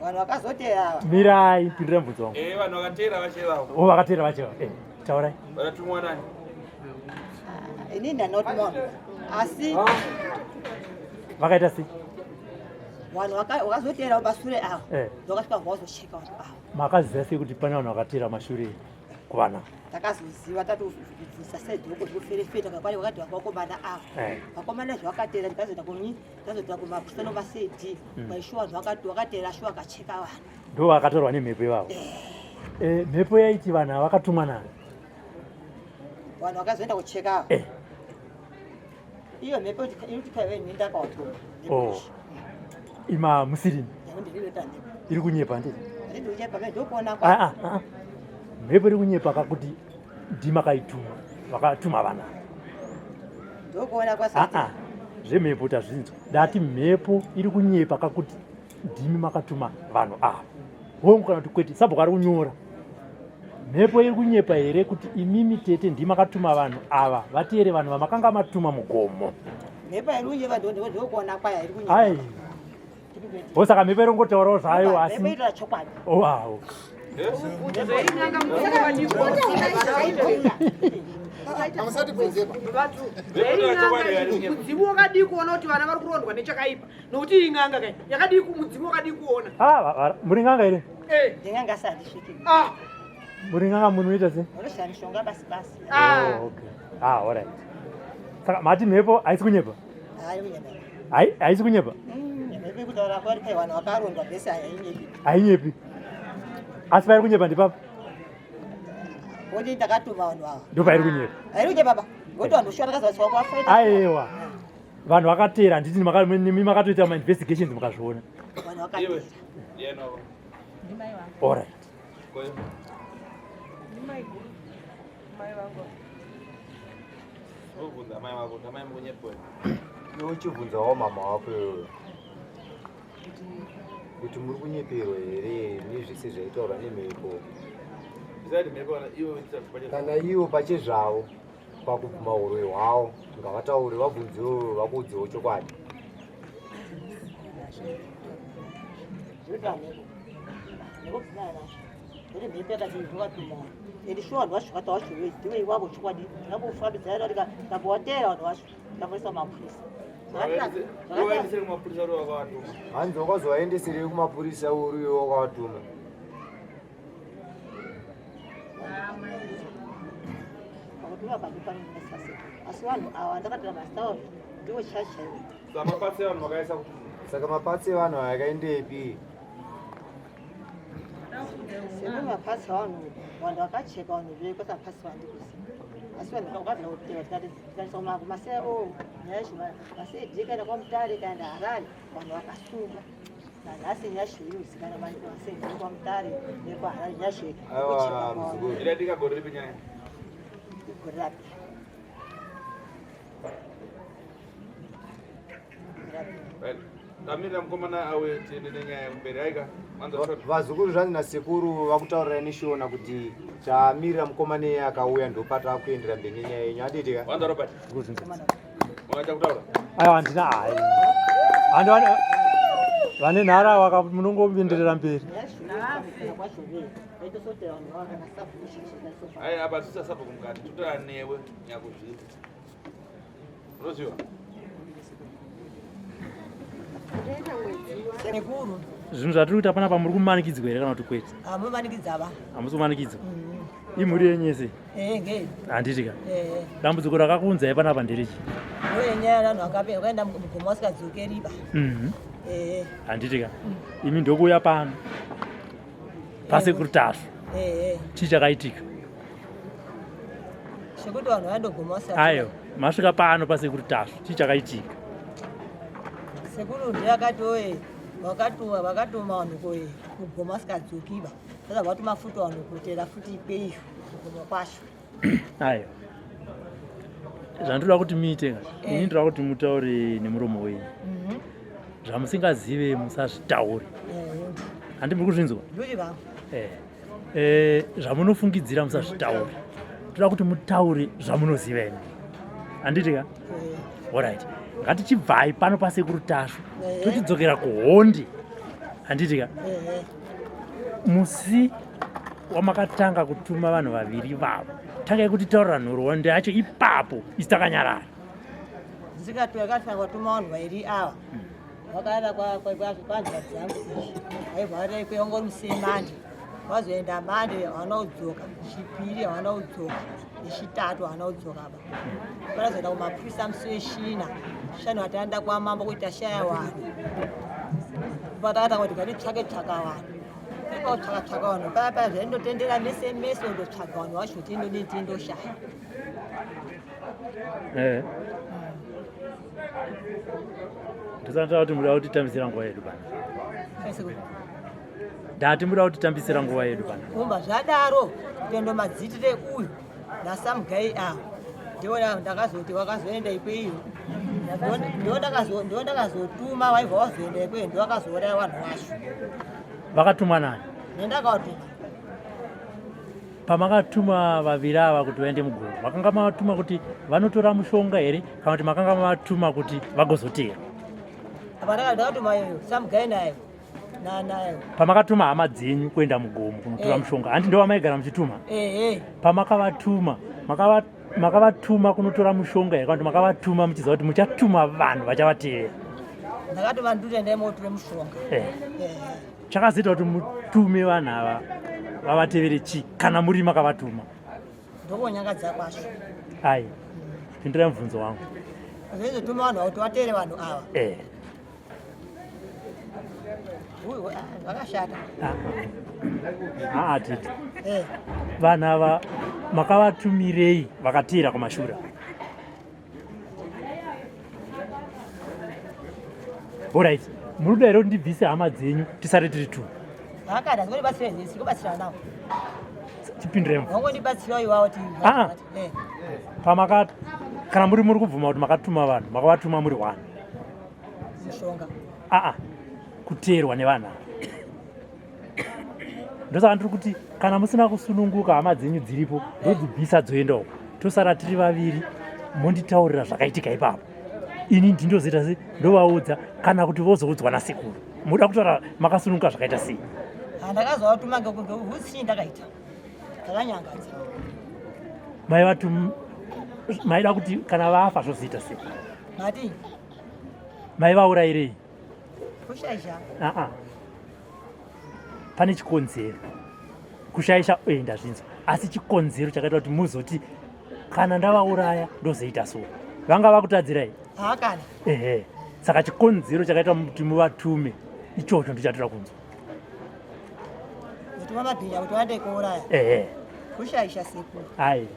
Vanhu vakazoteera ava. Mirai, pindurai mubvunzo wangu. Eh, vanhu vakateera vachevawo. O vakateera vachevawo. Eh, taurai. Vakatumwa nani? Inini ndandina kutuma vanhu. Asi Vakaita sei? vanhu vakazoteera pasure ava. Eh. Vakasvika vazocheka vanhu ava. Makaziva sei kuti pane vanhu vakateera mashure kuvana? Takazoziva tatobvunza sedhoko zvekuferefeta kwakwari vakati vakomana ava. Eh. Vakomana zvavakateera ndikazoenda kunyi ndikazoenda kumapurisa nomaCD. Kwaishuwa vanhu vakati vakateera shuwa vakacheka vanhu. Ndo vakatorwa nemhepo ivavo. Eh, mhepo yaiti vanhu ava vakatumwa nani? Vanhu vakazoenda kucheka ava. Eh. Iyo mhepo inoti kaive ini ndakavatuma. Oh. Ima musirini Ndinoita mhepo. iri kunyepa handiti? Handidi kunyepa mhe ndokuona Ah, ah, ah. Mhepo iri kunyepa kakuti ndimakaituma vakatuma vana. Ndokuona Ah, kwasati. ah. Zvemhepo tazvinzwa. Ndati mhepo iri kunyepa kakuti ndimi makatuma vanhu ava. Hongu kana kuti kwete sabhuku ari kunyora. Mhepo iri kunyepa here kuti imimi tete ndimi makatuma vanhu ava vateere vanhu vamakanga matuma mugomo? Mhepo iri kunyepa ndokuona kwayo iri kunyepa. Ai. Saka mhepo iri kungotaurawo zvayo asi Mhepo inotaura chokwadi. Oh, wow. Mudzimu wakadii kuona kuti vana vari kurondwa nechakaipa nokuti in'anga kai yakadii mudzimu wakadii kuona ah, muri n'anga here eh. Ndin'anga asi handisviki. Ah. Muri n'anga munoita se Unoshaya mishonga basi basi. Ah. Oh, okay. Ah, alright. Saka mati mhepo haisi kunyepa? Hayi kunyepa. Haisi kunyepa? Mhepo ikutaura kwari kai vanhu vakarondwa vese hainyepi. Hainyepi. Asi pairi kunyepa ndipapa? Woti ndakatuma vanhu ava. Ndopairi kunyepa. Hairi kunyepa ba. Ngoti vanhu shuwa ndakazovaiswa kwafaita. Aiwa. Vanhu vakateera handiti nimi makatoita ma-investigations mukazviona. Vanhu vakateera. Alright. Iwe uchibvunzawo mama wako iwewe kuti muri kunyeperwa here nezvese zvaitaurwa nemhepo kana ivo pachezvavo pakubvuma uroyi hwavo ngavataure vabvunzewo vakuudzewo chokwadi. Ende shuwa vanhu vacho zvakati vacho ndiwe iwavo chokwadi ndingambofambidzana ndikambowatera vanhu vacho ndingamboisa mapurisa. Hanzi wakazovaendeserei kumapurisa uri iwe wakavatuma? Pakutuma pandi panonetsa sei asi vanhu ava ndakatora mazita avo ndivo chaivo chaivo. Saka mapatsi evanhu vakaisa kupi? Saka mapatsi evanhu aya akaendepi? Sekuru mapatsi avanhu vanhu vakacheka vanhu veko saka mapatsi vandikuziva asi vanhu vakabvira kuteva tikati tikaisa kumasea o nyaya yacho masea kaenda kwaMutare kaenda Harare vanhu vakasungwa. Nanhasi nyasha iri kuzikanwa masea kwaMutare nekwaHarare nyasha Aiwa muzukuru. Iratika gore ripi nyaya? Gore rapi? Right. Tamirira mukomana auye tiende nenyaya kumberi aika. Vazukuru zvanzi nasekuru vakutaurirai neshona kuti tamirira mukomana iye akauya ndopata kuendera mberi nenyaya yenyu handiti ka? Wanza Robert. Wakaita kutaura? Aiwa handina hayi. Handi vane vane nhara waka munongoenderera mberi. Ai apa tisasabva kumukati totora newe nyakuzviita. Unoziva? Sekuru Zvinhu zvatiri kuita panapa muri kumanikidzwa here kana kuti kwete? hamumanikidza ba. Hamusi kumanikidzwa. Imhuri yenyu yese? Eh ngei. Handiti ka? Eh. Dambudziko rakakuunzai panapa nderechi? Uye nyaya yevanhu vakaenda mugomo vasikadzokeri ba. Eh. Handiti ka? Imi ndokuuya pano pasekuru Tasvu. Eh. Chii chakaitika? Sekuti vanhu vaendogoma vasati. Ayo, masvika pano pasekuru Tasvu. Chii chakaitika? Sekuru ndiye akati oye vakatuma vakatuma vanhu koye kugoma vasikadzoki ba. Saka vatuma futi vanhu kutera futi ikweyo kugoma kwacho. Ayo. Zvandinoda kuti muite ka, ini ndinoda kuti mutaure nemuromo wenyu. Zvamusingazive musazvitaure. Handi muri kuzvinzwa? Ndiri vangu. Eh. Eh, zvamunofungidzira musazvitaure. Toda kuti mutaure zvamunoziva imi. Handiti ka? Alright. Ngatichibvai pano pasekuru Tasvu. Tochidzokera kuhondi. Handiti ka? Musi wamakatanga kutuma vanhu vaviri vavo tangai kutitaurira nhoroondo yacho ipapo isu takanyarara. Ndikatanga kutuma vanhu vairi ava vakaenda kwanzvadzi yangu iyi vaibva ikweyo wanga uri musi mande vazoenda mande havana kudzoka chipiri havana kudzoka nechitatu havana kudzoka ba vakazoenda kumapurisa musi wechina shanu vataenda kwamambo kuti tashaya vanhu patakatanga kuti ngatitsvake tsvaka vanhu ipakutsvaka tsvaka vanhu paya paya zvaindotendera mese mese undotsvaga vanhu vacho tindodii tindoshaya. Eh. Ndisati kuti muda kutitambisira nguva yedu pana. Ndati muda kutitambisira nguva yedu pana. Kumba zvadaro kutendo madzitire uyu nasamugai ava ndiwo ndakazoti wakazoenda ikweyo ndiwo ndakazotuma waibva wazoenda ikweyo ndiwo wakazouraya vanhu vacho. Vakatumwa nani? Nendakavatuma. Pamakatuma vaviri ava kuti vaende mugomo, makanga mavatuma kuti vanotora mushonga here kana kuti makanga mavatuma kuti vagozotera? Apa ndakatuma samugai naye Pamakatuma hama dzenyu kuenda mugomo kunotora eh. mushonga, hanti ndo vamaigara muchituma? Eh, Pamakavatuma, makavatuma kunotora mushonga here kana kuti makavatuma muchiziva kuti muchatuma vanhu vachavatevera? Ndakati vanhu endai motora mushonga. Chakazoita kuti mutume vanhu ava vavatevere chii kana muri makavatuma? Ndokunyangadza kwacho. Ai, pindurai mubvunzo wangu. Zvaizotuma vanhu kuti vateere vanhu ava. Eh. Vakashata. Haa tete. Eh. Vanhu ava makavatumirei vakateera kumashura? Alright. Muri kuda here kuti ndibvise hama dzenyu tisare tiri two? Vakada, ndingondibatsira here? Ndikobatsira nawo. Chipinduremo. Wangondibatsira iwawo ti. Ah. Eh. Pamaka kana muri muri kubvuma kuti makatuma vanhu, makavatuma muri one. Mushonga. Ah ah. Kuteerwa nevanhu ava. Ndosaka ndiri kuti kana musina kusununguka hama dzenyu dziripo ndodzibvisa dzoenda uko. Tosara tiri vaviri monditaurira zvakaitika ipapo. Ini ndindozoita se ndovaudza kana kuti vozoudzwa nasekuru. Muda kutaura makasununguka zvakaita sei? Ndakazovatuma ngekuti ndakaita. Ndakanyangadza. Mai vatu maida kuti kana vafa zvozoita sei? Mati. Mai vaurairei? Kushaisha. Ah ah. Pane chikonzero. Kushaisha eh ndazvinzwa. Asi chikonzero chakaita kuti muzoti kana ndavauraya ndozoita so. Vanga vakutadzirai? Ah kana. Ehe. Saka chikonzero chakaita kuti muvatume ichocho ndichatoda kunzwa. Kutuma mabhinya kuti vaende kuuraya. Ehe. Kushaisha sekuru. Ai.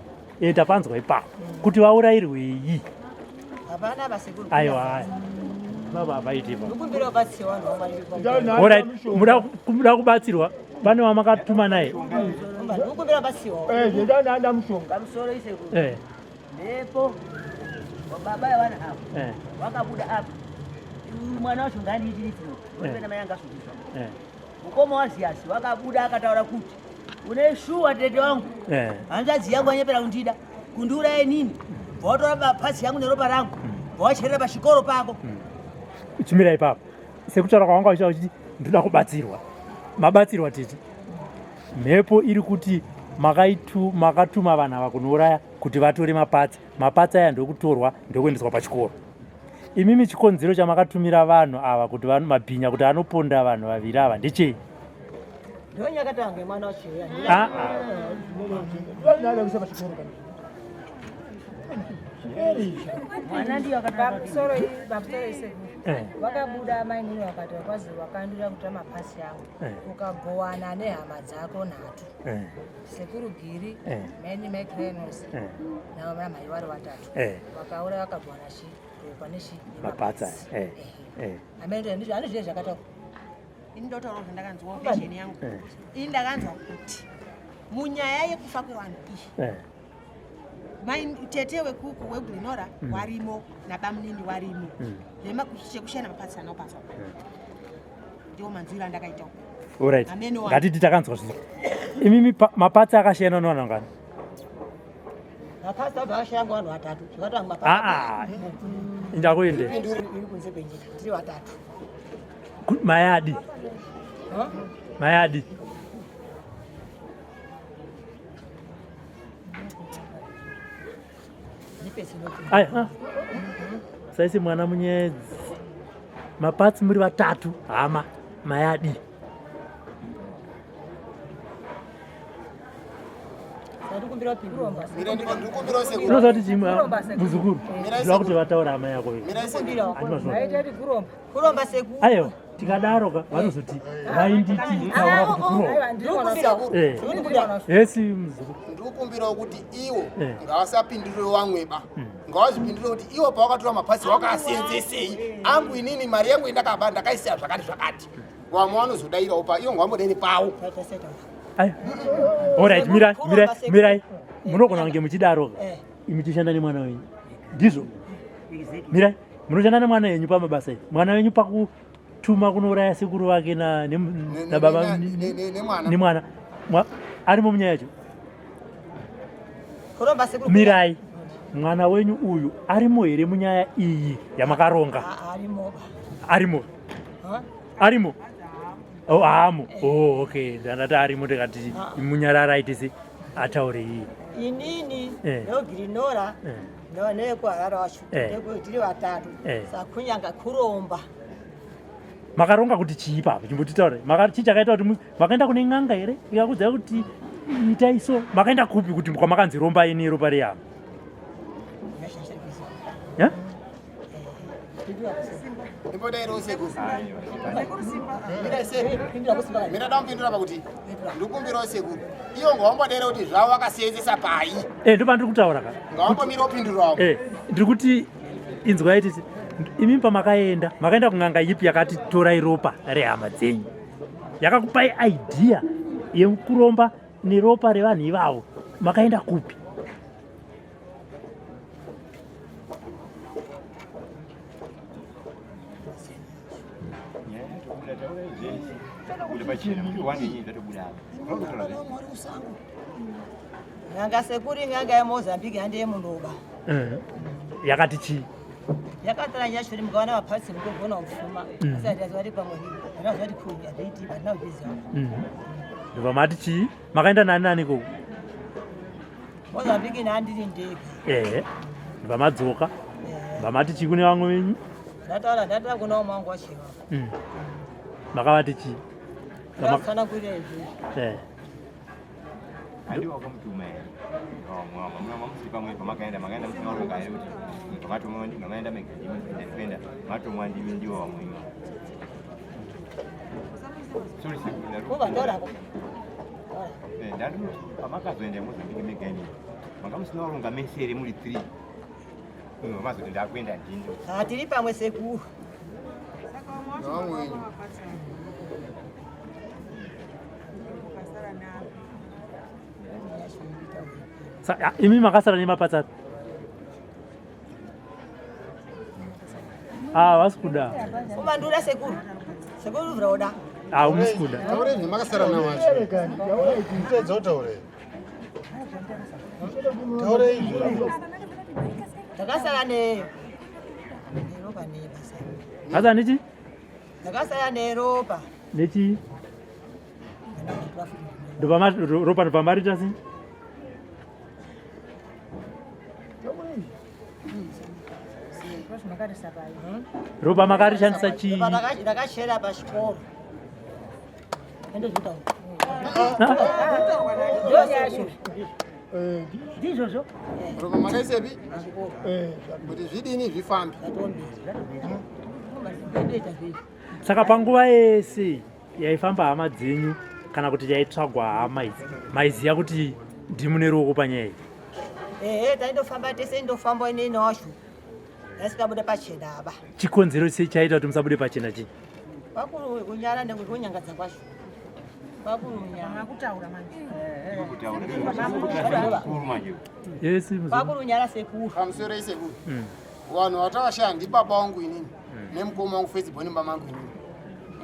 Eh tapanzwa ipapo. Kuti vaurairwei? Hapana basekuru. Aiwa. Baba havaiti ipapo. Ndokumbira kubatsirwa vanhu All right. Muda muda kubatsirwa pane wamakatuma naye. Ndokumbira kubatsirwa. Eh, ndanda mushonga. Pamusoro isekuru. Eh. Mhepo baba vevana ava Eh. wakabuda apa. Mwana wacho ngaandiitire Eh. mai anga asungisa. Eh. Mukoma waZiyasi wakabuda akataura kuti une shuwa tete wangu Eh. hanzvadzi yangu anyepera kundida kundiuraya inini bvawatora pasi yangu neropa rangu bvawacherera pachikoro pako. Chimira ipapo. Sekutaura kwawanga uchiita uchiti ndoda kubatsirwa. Mabatsirwa tete. Mhepo iri kuti makaitu makatuma vanhu ava kunouraya kuti vatore mapatsa. Mapatsa aya ndokutorwa ndokuendeswa pachikoro. Imimi chikonzero chamakatumira vanhu ava kuti vanhu mabhinya kuti anoponda vanhu vaviri ava ndechei? Ndonyakatanga mwana wacho. Ah, Mwana ndiyo Pamusoro pamusoro isekuru. Eh. Wakabuda mainini wakati wakwazi wakandura kutora mapasi yangu. Eh. Ukagowana nehama dzako nhatu. Eh. Sekuru Giri, Eh. Meni Mcrenos Eh. namai vari vatatu. Eh. Wakauraya wakagowana chi ropa nechi Mapatsa. Eh. Eh. Amene ndizvo andizvo zvakataura. Ini ndotaura zvandakanzwa version yangu. Eh. Ini ndakanzwa kuti munyaya yekufa kwevanhu iyi Eh. mai tete wekuku weglenora warimo nabamunini warimo chekushayana mapatsi anaopatswa ndiwo manzwiro andakaitawo. Alright. Ameno wangu. Ngatiti takanzwa zvino. Imimi mapatsa akashiyana nevanhu vangani? Mapasi abva akashaya vanhu vatatu. Zvakatanga mapasi. Ah ah. Ndakuende. Iri kunze kwenyika. Tiri vatatu. Mayadi. Mayadi. Ai, ah. Saisi mwana munyedzi. Mapatsi muri vatatu hama mayadi. Unoziva kuti chimwe muzukuru ndinoda kuti vataura hama yako iyi. Handimazvona. Kuromba sekuru. Aiwa tikadaro ka vanozoti vainditi taura kuti kuromba. Eh. Esi muzukuru. Ndikukumbirawo kuti iwo Eh. ngavasapindurire vamweba, ngavazvipindure kuti iwo pawakatora mapasi wakasenzesei angu inini mari yangu indakaba ndakaisiya zvakati zvakati. Vamwe vanozodairawo pa iwo ngavambodaire pawo. Aiwa. Alright, mirai, mirai, mirai. Munogona kunge muchidaro ka. Imi muchishanda nemwana wenyu. Ndizvo. Mirai. Munoshanda nemwana wenyu pamabasa iyi. Mwana wenyu pakutuma kunouraya sekuru vake na na baba nemwana. Nemwana. Arimo munyaya yacho. Kuromba sekuru. Mirai. Mwana wenyu uyu arimo here munyaya iyi yamakaronga? Arimo. Arimo. Arimo. Oh, amo. Oh, okay. Ndandati arimo ndikati Ah. munyarara aite se ataure iye. Inini Eh. nogirinora Eh. nekuharare wacho Eh. tiri vatatu Eh. sakunyanga kuromba. Makaronga kuti chii ipapo? Chimbotitaure. Chii chakaita kuti makaenda kune n'anga here ikakudzai kuti itai so? Makaenda kupi kuti kwamakanzi rombai neropa rehama? Eh? Imbodairawo sekuru. Mira damupindura pakuti ndikumbirawo sekuru. Iyo ngawambodaira kuti zvavo vakaseenzesa pai. Eh, ndopandiri kutaura ka. Ngawambomira upindurawo. Eh, ndiri kuti inzwai titi imi pamakaenda makaenda kun'anga ipi yakati torai ropa rehama dzenyu yakakupai idea yekuromba neropa revanhu ivavo makaenda kupi? N'anga sekuru n'anga yemozambique handi yemunoba. Yakati chii? Yakatara yacho ri mukawana mapatsi mukogona kupfuma. Asi handiyaziva kuti pamwe handinaziva kuti kuni handiiti handina kuzviziva. Ndobva mati chii? Makaenda nani nani ikoko? Mozambique nhandiri ndega. Ehe, ndobva madzoka ndobva mati chii kune vamwe venyu? Ndataura ndataura kuna umwe wangu wachewa. Makavati chii? Ndakatsanangurira izvozvo. Handi wakamutuma here? Mamusiri pamwe pamakaenda makaenda musina kuronga here kuti pamatomwa ndimi mamaenda mega ndimi ndikuenda matomwa ndimi ndiwo vamwe imi. Sorry sekuru ndari. Kuva ndorako. Eh, ndari pamakazoenda Mozambique mega imi. Manga musina kuronga mese here muri 3. Imi mazoti ndakuenda ndini. Hatiri pamwe sekuru. Vamwe wenyu. Imi makasara nemapatsari? Ah, vasi kuda. Umandura sekuru. Sekuru vroda. Ah, umusi kuda. Taure zvemakasara nawo acho. Taure. Taure izvo. Ndakasara ne neropa nebasa. Hasa nechi? Ndakasara neropa. Nechi? Ndobva ropa ndobva marita sei? Ropa makarishandisa chii? Ropa ndakachera pachikoro. Ndozvitaura. Ndizvozvo. Ropa makaisepi? Kuti zvidini zvifambe. Saka panguva yese yaifamba hama dzenyu kana kuti yaitsvagwa hama idzi, maiziva kuti ndimune ruoko panyaya iyi? Ehe, taindofamba tese indofamba inini wacho. Ndasikabuda pachena aba. Chikonzero sei chaita kuti musabude pachena chii? Kwakuru kunyara nekunyangadza kwacho. Kwakuru kutaura manje. Yes, muzukuru. Kwakuru nyara sekuru. Pamusoro isekuru. Vanhu vatavashaya ndibaba wangu inini nemukoma wangu Facebook nemba mangu inini.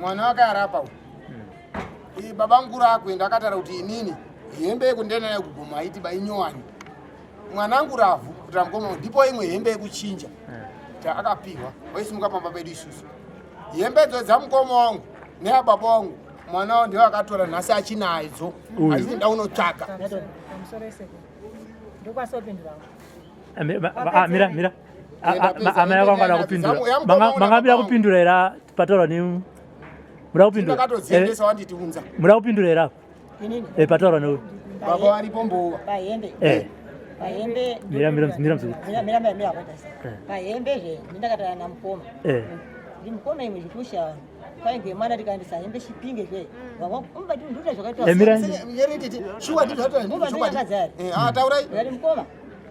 Mwana wake arapa uyu. Iyi baba vangu rakuenda akataura kuti inini hembe yekundenda nayo kugoma haiti ba inyowani. Mwana wangu ravhu kuti ramukoma wangu ndipo imwe hembe yekuchinja. Akapiwa waisimuka pamba pedu isusu. Hembe dzo dzamukoma wangu neababa wangu mwana wangu ndiwo akatora nhasi achinadzo Uyu. achiti ndaunotsvaka. Pamusoro isekuru. Ndokwasopindura. Mira, mira. Amai vako vangada kupindura. Yamu- yamu- Mangabira kupindura here pataurwa ne muda kupindura? Ndakatodziendesa wanditiunza. Muda kupindura here apo? Inini. Pataurwa neuyu. Baba varipo mbowa. Pahembe. Pahembe. Mira, mira, mira muzukuru. Mira mira mira mira kwaita sei. Pahembe zve ndakataura namukoma. Ndi mukoma imwe zvikusha vanhu. Kwainge mwana tikaendesa hembe chipinge zve. Vamwe umbati nduta zvakaitwa. Eh, mira. Nyereti shuwa ndizvo zvataura ndizvo chokwadi. Eh, ah taurai. Ndati mukoma.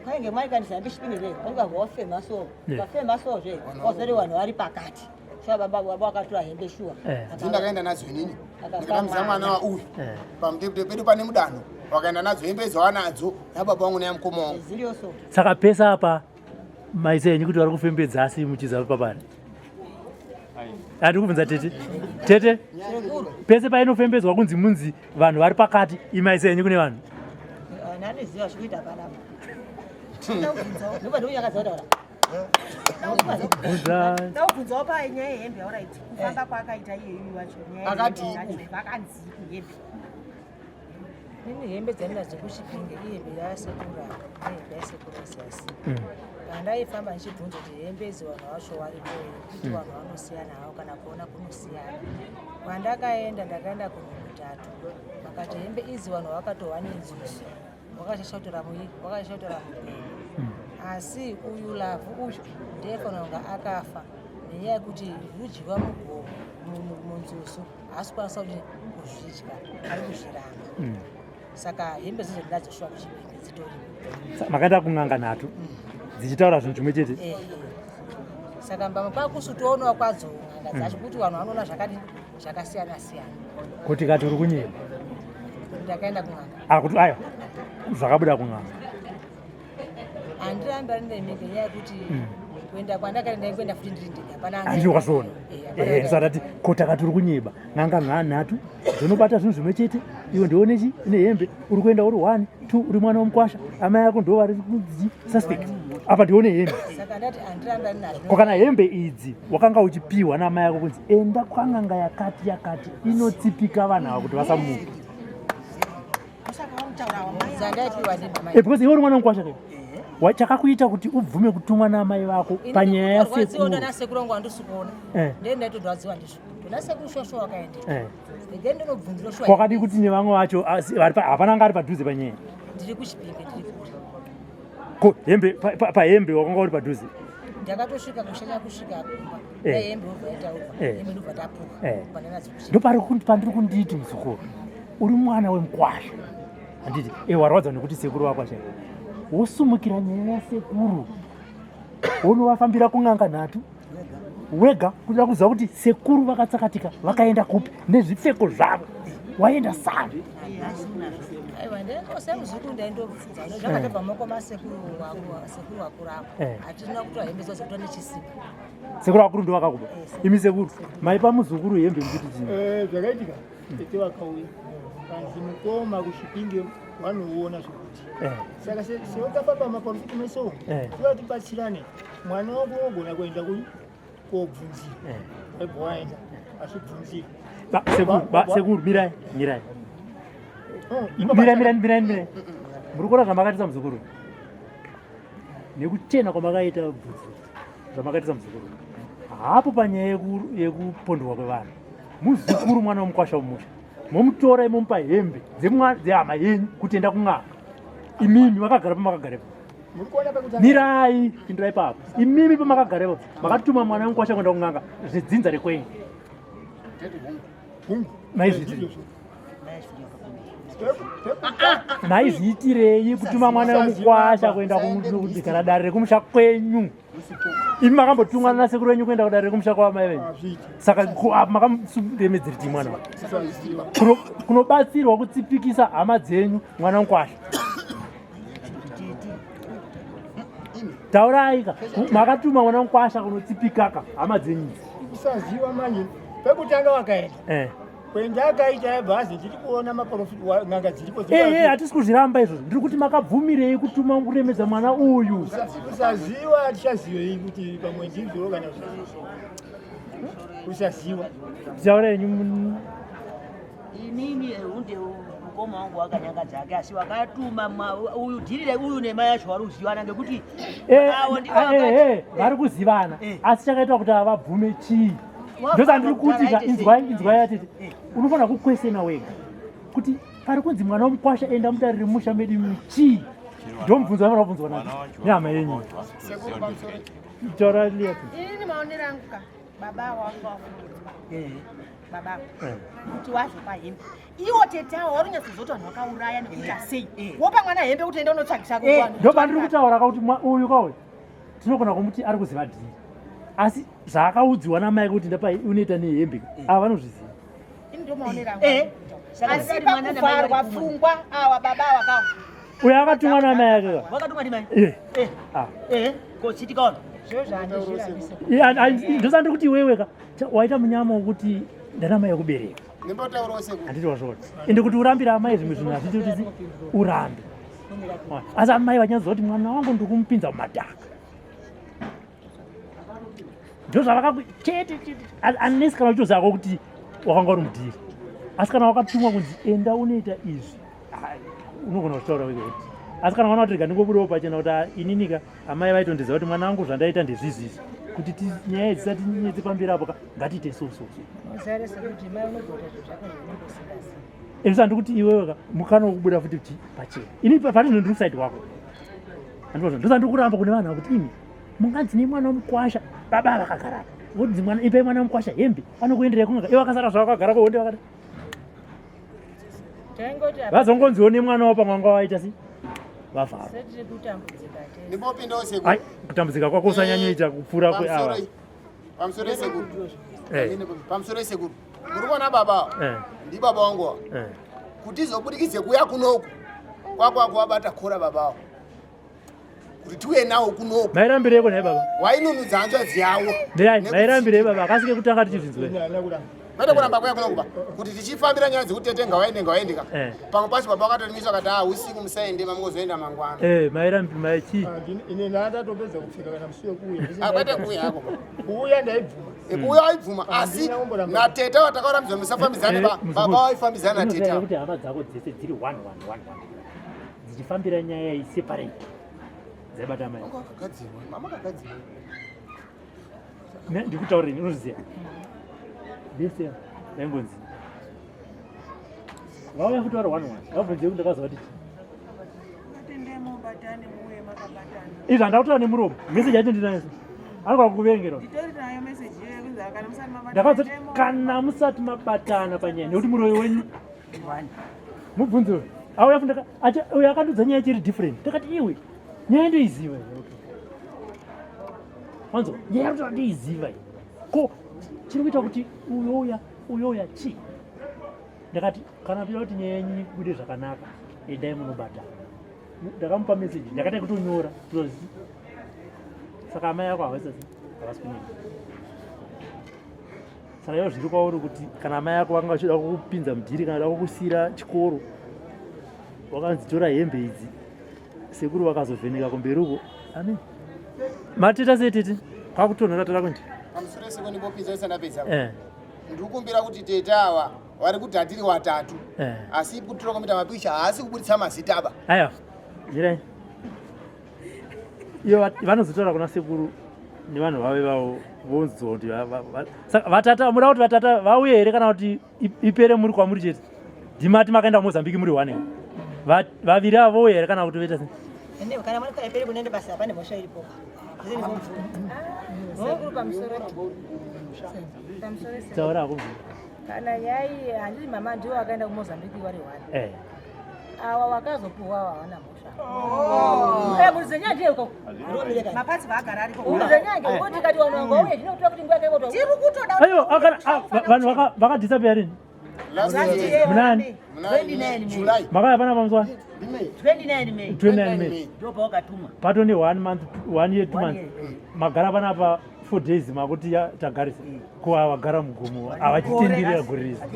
Kwainge mwana tikaendesa hembe chipinge zve. Vangu vofema so. Vafema so zve. Wazori vanhu vari pakati. Shuwa baba baba vakatora hembe shuwa. Ndini ndakaenda nadzo inini. Akapa Ndikatambiza mwana wa uyu. Pamutepete pedu pane mudanho. Wakaenda nadzo hembe dzawanadzo nababa vangu neyamukoma wangu. Ziriyo so. Saka pesa apa maisa henyu kuti vari kufembedza asi muchiza papari. Andi kubvunza tete. Tete. Pese painofembedzwa kunzi munzi vanhu vari pakati imaisa henyu kune vanhu. Naniziva zvikuita panapa. Ndoba ndikunyakadza kutaura. Ndakubvunzawo panyaya yehembe yauraiti kufamba kwaakaita iyeyu wacho nyaya Akadii yehembe dzacho, vakanzii kuhembe. Ini hembe dzandinadzo kuChipinge ihembe yasekuru aka nehembe yasekuru zasi. Pandaifamba ndichibvunza kuti hembe idzi vanhu vacho varipo here kuti vanhu vanosiyana havo kana kuona kunosiyana. Kwandakaenda ndakaenda kunhu kutatu vakati hembe idzi vanhu vakatohwa nenzuzu wakashasha kutora mui wakashasha kutora mugomo. Asi uyu lavhu uyu ndiye fanira kunge akafa nenyaya yekuti rudyiwa mugomo munzuzu haasi kukwanisa kuti kuzvidya ari kuzviramba. Saka hembe dzidzo ndinadzo shuwa kuChipinge dzitoripo. Makaenda kun'anga nhatu dzichitaura zvinhu zvimwe chete. Eh, saka mbama kwakusutoonawo kwadzo n'anga dzacho kuti vanhu vanoona zvakadini zvakasiyana siyana. Kuti kati uri kunyeba. Ndakaenda kun'anga. Ah, kuti aiwa zvakabuda kun'anga. Handirambi ari ndemike nyaya yekuti kuenda kwandakaenda ndaikuenda futi ndiri ndega hapana Handiti wakazviona? Eh, Eh, ndisati ati ko takati uri kunyeba n'anga nhatu dzinobata zvinhu zvimwe chete iwe ndione chi ine hembe uri kuenda uri one two uri mwana wemukwasha amai ako ndo vari kunzi suspect apa ndione hembe. Saka ndati handirambi ari nazvo. Ko kana hembe idzi wakanga uchipiwa namai ako kunzi enda kwan'anga yakati yakati inotsipika vanhu ava kuti vasamuka. Saka varikutaura ava mai Dzandaipiwa ndimamai. Eh, because iwe uri mwana wemukwasha ke chakakuita kuti ubvume kutumwa namai vako panyaya Rwadziwa yasekuru. ndana wangu handisi kuona. Ndiye ndaitodwadziwa ndizvo tona sekuru shosho wakaenda. Ndege ndinobvunzira shuwa. Kwakadi kuti nevamwe vacho asi hapana anga ari padhuze panyaya. Ndiri kuChipinge ndiri kure. Ko hembe pahembe wakanga uri padhuze. Ndakatosvika kushanya kusvika kumba. Dai hembe yobva yataurwa hembe ndobva tapuwa pananadzo kuChipinge. Ndopari pandiri kunditi muzukuru uri mwana wemukwasha handiti e warwadza nekuti sekuru vako achai wosumukira nyaya yasekuru wonovafambira kun'anga nhatu wega kuda kuziva kuti sekuru vakatsakatika vakaenda kupi nezvipfeko zvavo waenda sani. Aiwa semuzukuru ndaindobvunza zvakatobva maoko masekuru sekuru vakuru avo. Hatina kutora hembe dzadzo kutora nechisipo. Sekuru vakuru ndo vakakupa imi sekuru maipa muzukuru hembe muchiti chii? Eh, zvakaitika tete vakauya kanzi mukoma kuChipinge vanoona zvekuti saka sevakafamba maprofiti mese umu toda tibatsirane mwana wangu unogona kuenda kobvunzira aibva waenda achibvunzira. Sekuru, sekuru mirai mirai mirai mirai mirai mirai muri kuona zvamakaitisa muzukuru nekuchena kwamakaita bvudzi zvamakaitisa muzukuru hapo panyaya yekupondwa kwevanhu muzukuru mwana wemukwasha wemusha momutora momupa hembe dzehama yenyu kuti enda kun'anga imimi makagara pamakagara ipapo. Muri kuona pekutanga. Mirai pindurai ipapo imimi pamakagara ipapo makatuma mwana wemukwasha kuenda kun'anga zvedzinza rekwenyu. Hungu. Maizviitirei? Maizviitirei kutuma mwana wemukwasha kuenda kana dare rekumusha kwenyu? Imi makambotumwa nasekuru venyu kuenda kudare rekumusha kwamai venyu. Saka apa makamuremedzeri tii mwana kunobatsirwa kutsipikisa hama dzenyu mwana mukwasha. Taurai ka makatuma mwana mukwasha kunotsipikaka hama dzenyu idzi. Kusaziva manje pekutanga wakaenda kuenda akaita yabhazi ndiri kuona maprofiti n'anga dziripo. Ehe, hatisi kuzviramba izvozvo ndiri kuti makabvumirei kutuma kuremedza mwana uyu. Kusaziva hatichazivei kuti pamwe ndizvo kana kusaziva. Taura yenyu. Inini hunde mukoma wangu wakanyanga dzake asi wakatuma uyu dhirire uyu nemai yacho vari kuzivana ngekuti avo ndivo vakati vari kuzivana asi chakaitwa kuti avabvume chii ndosandiri kuti ka inzwai inzwai atete unofanira kukwesena wega kuti pari kunzi mwana wemukwasha enda mutarire musha medu imi chii ndomubvunzo vanofanira kubvunzwa nani nehama yenyu. Taura Leah. Inini maonero angu ka baba wangu wafungidzwa baba kuti wazopa hembe iwo tete awo wari kunyatsozoti vanhu vakauraya nekuita sei wopa mwana hembe kuti enda unotsvagisa kuvanhu. Ndopandiri kutaura ka kuti uyu kauyu tinogona kumuti ari kuziva dhiri asi zvaakaudziwa namai kuti ndapai unoita nehembe ava vanozviziva. Ini ndo maonero angu. Asi pakuvharwa pfungwa awa baba awa kawa. Uyo akatumwa namai ake ka. Wakatumwa ndimai. Eh. Ah. Ko chitikaona. Ndosandiri kuti iwewe ka waita munyama wokuti ndana mai akubereka. Ndimbotaurawo sekuru. Handiti wazviona. Ende kuti urambire amai zvimwe zvinhu hazviiti kuti urambe. Asi amai vachinyazoziva kuti mwana wangu ndiri kumupinza mumadhaka. Ndozvavakaku chete chete unless kana uchitoziva hako kuti wakanga uri mudhiri. Asi kana wakatumwa kunzi enda unoita izvi, unogona kuzvitaura wega kuti asi kana waona kuti rega ndingobudawo pachena kuti ah, ininika amai vaitondiziva kuti mwana wangu zvandaita ndezvizvizvi kuti nyaya idzi dzisati nyetse pamberi apo ka ngatiite so so so. Izvi handikuti iwewe ka mukana wekubuda futi kuti pachena. Ini pari zvino ndiri kuside kwako. Andozvo ndosandi kuramba kune vanhu kuti imi munganzi nemwana wemukwasha baba vakagara apa. Vodzi mwana ipai mwana wemukwasha hembe anokuenderei kunga ivo vakasara zvavo vakagara kuhonde vakati. Vazongonziwo nemwana wavo pamwe wanga waita si vavharwa. Ai kutambudzika kwako usanyanyoita kupfuura kweava. Pamusoro sekuru. Eh. Pamusoro sekuru. Muri kuona baba eh. Ndi baba wangu eh. Kuti izobudikidze kuya kunoku kwakwako wabata kora baba awo kuti tiuye nawo kunoku. Mairambireko nhai baba? Wainunudza hanzvadzi yawo. Mairambirei baba? Akasike kutanga tichizvinzwe. Kwete kuramba kuya kunoku ba kuti tichifambira nyaya dzekuti tete ngawaende ngawaende ka. Eh. Pamwe pacho baba vakatorimisa vakati ah usiku musaende mamungozoenda mangwana. Eh, mairambi maichi. Ah, ini ndatopedza kupfeka kana musi wekuuya. Ah, kwete kuuya hako. Kuuya ndaibvuma. Kuuya waibvuma asi natete watakarambidzwa musafambidzane eh, baba waifambidzana natete. Kuti hama dzako dzese dziri 1 1 1 1 dzichifambira nyaya iyi separate dzaibata mai. Mama kakadzirwa. Ndikutaurira unoziva. Vese vaingonzi vauya futi vari one one vabvunze kuti ndakazova kuti izvi handakutaura nemuromo meseji yacho ndinayo anogona kukuverengera ndakazoti kana musati mabatana panyaya nekuti muroyi wenyu mubvunze uyu auya futi uyo akandudza nyaya chiri different ndakati iwe nyaya ndoiziva wanzwa nyaya yakuti ndoiziva ko chiri kuita kuti uyo uya uyo uya chii ndakati kana toda kuti nyaya yenyu ibude zvakanaka endai munobata ndakamupa message ndakati kutonyora tozi saka amai ako havasi havasi kunyanya saka ivo zviri kwauri kuti kana amai ako vanga vachida kukupinza mudhiri kana da kukusiyira chikoro wakanzi tora hembe idzi sekuru vakazovheneka kumberi uko amen matita sei tete kwakutonhora toda kundi pamusoro sekuru ndipopinza isandapedza eh. ndikukumbira kuti tete ava vari kuti hatiri watatu eh. asi kutora kwamita mapikicha haasi kuburitsa mazita aba aiwa mirai iyo vanozotaura kuna sekuru nevanhu vave vavo vonzwa kuti saka vatata muda kuti vatata vauye here kana kuti ipere muri kwamuri chete ndimati makaenda kumozambique muri one vaviri avo vouya here kana kuti voita sei kana muri kwaipere kunoenda basa hapane mhosva iripo taura hako kana nyaya handiti mama ndiwo akaenda kumozambique vari one eh. awa wakazopuhwa awa hawana mhosva oh. eh, murizenya ndiye uko mapatsi vaagara ariko murizenya ndiye uko tikati vanhu vanga uye zvinokutora kuti nguva yakaiko tiri kutoda ayo akana ah, vanhu vakadisappear rini munani makaya pana pamuswa 29 May pato ne one month one year two months magara panapa four days makuti tagarisa ko avagara mugomo avachitenderera gore rese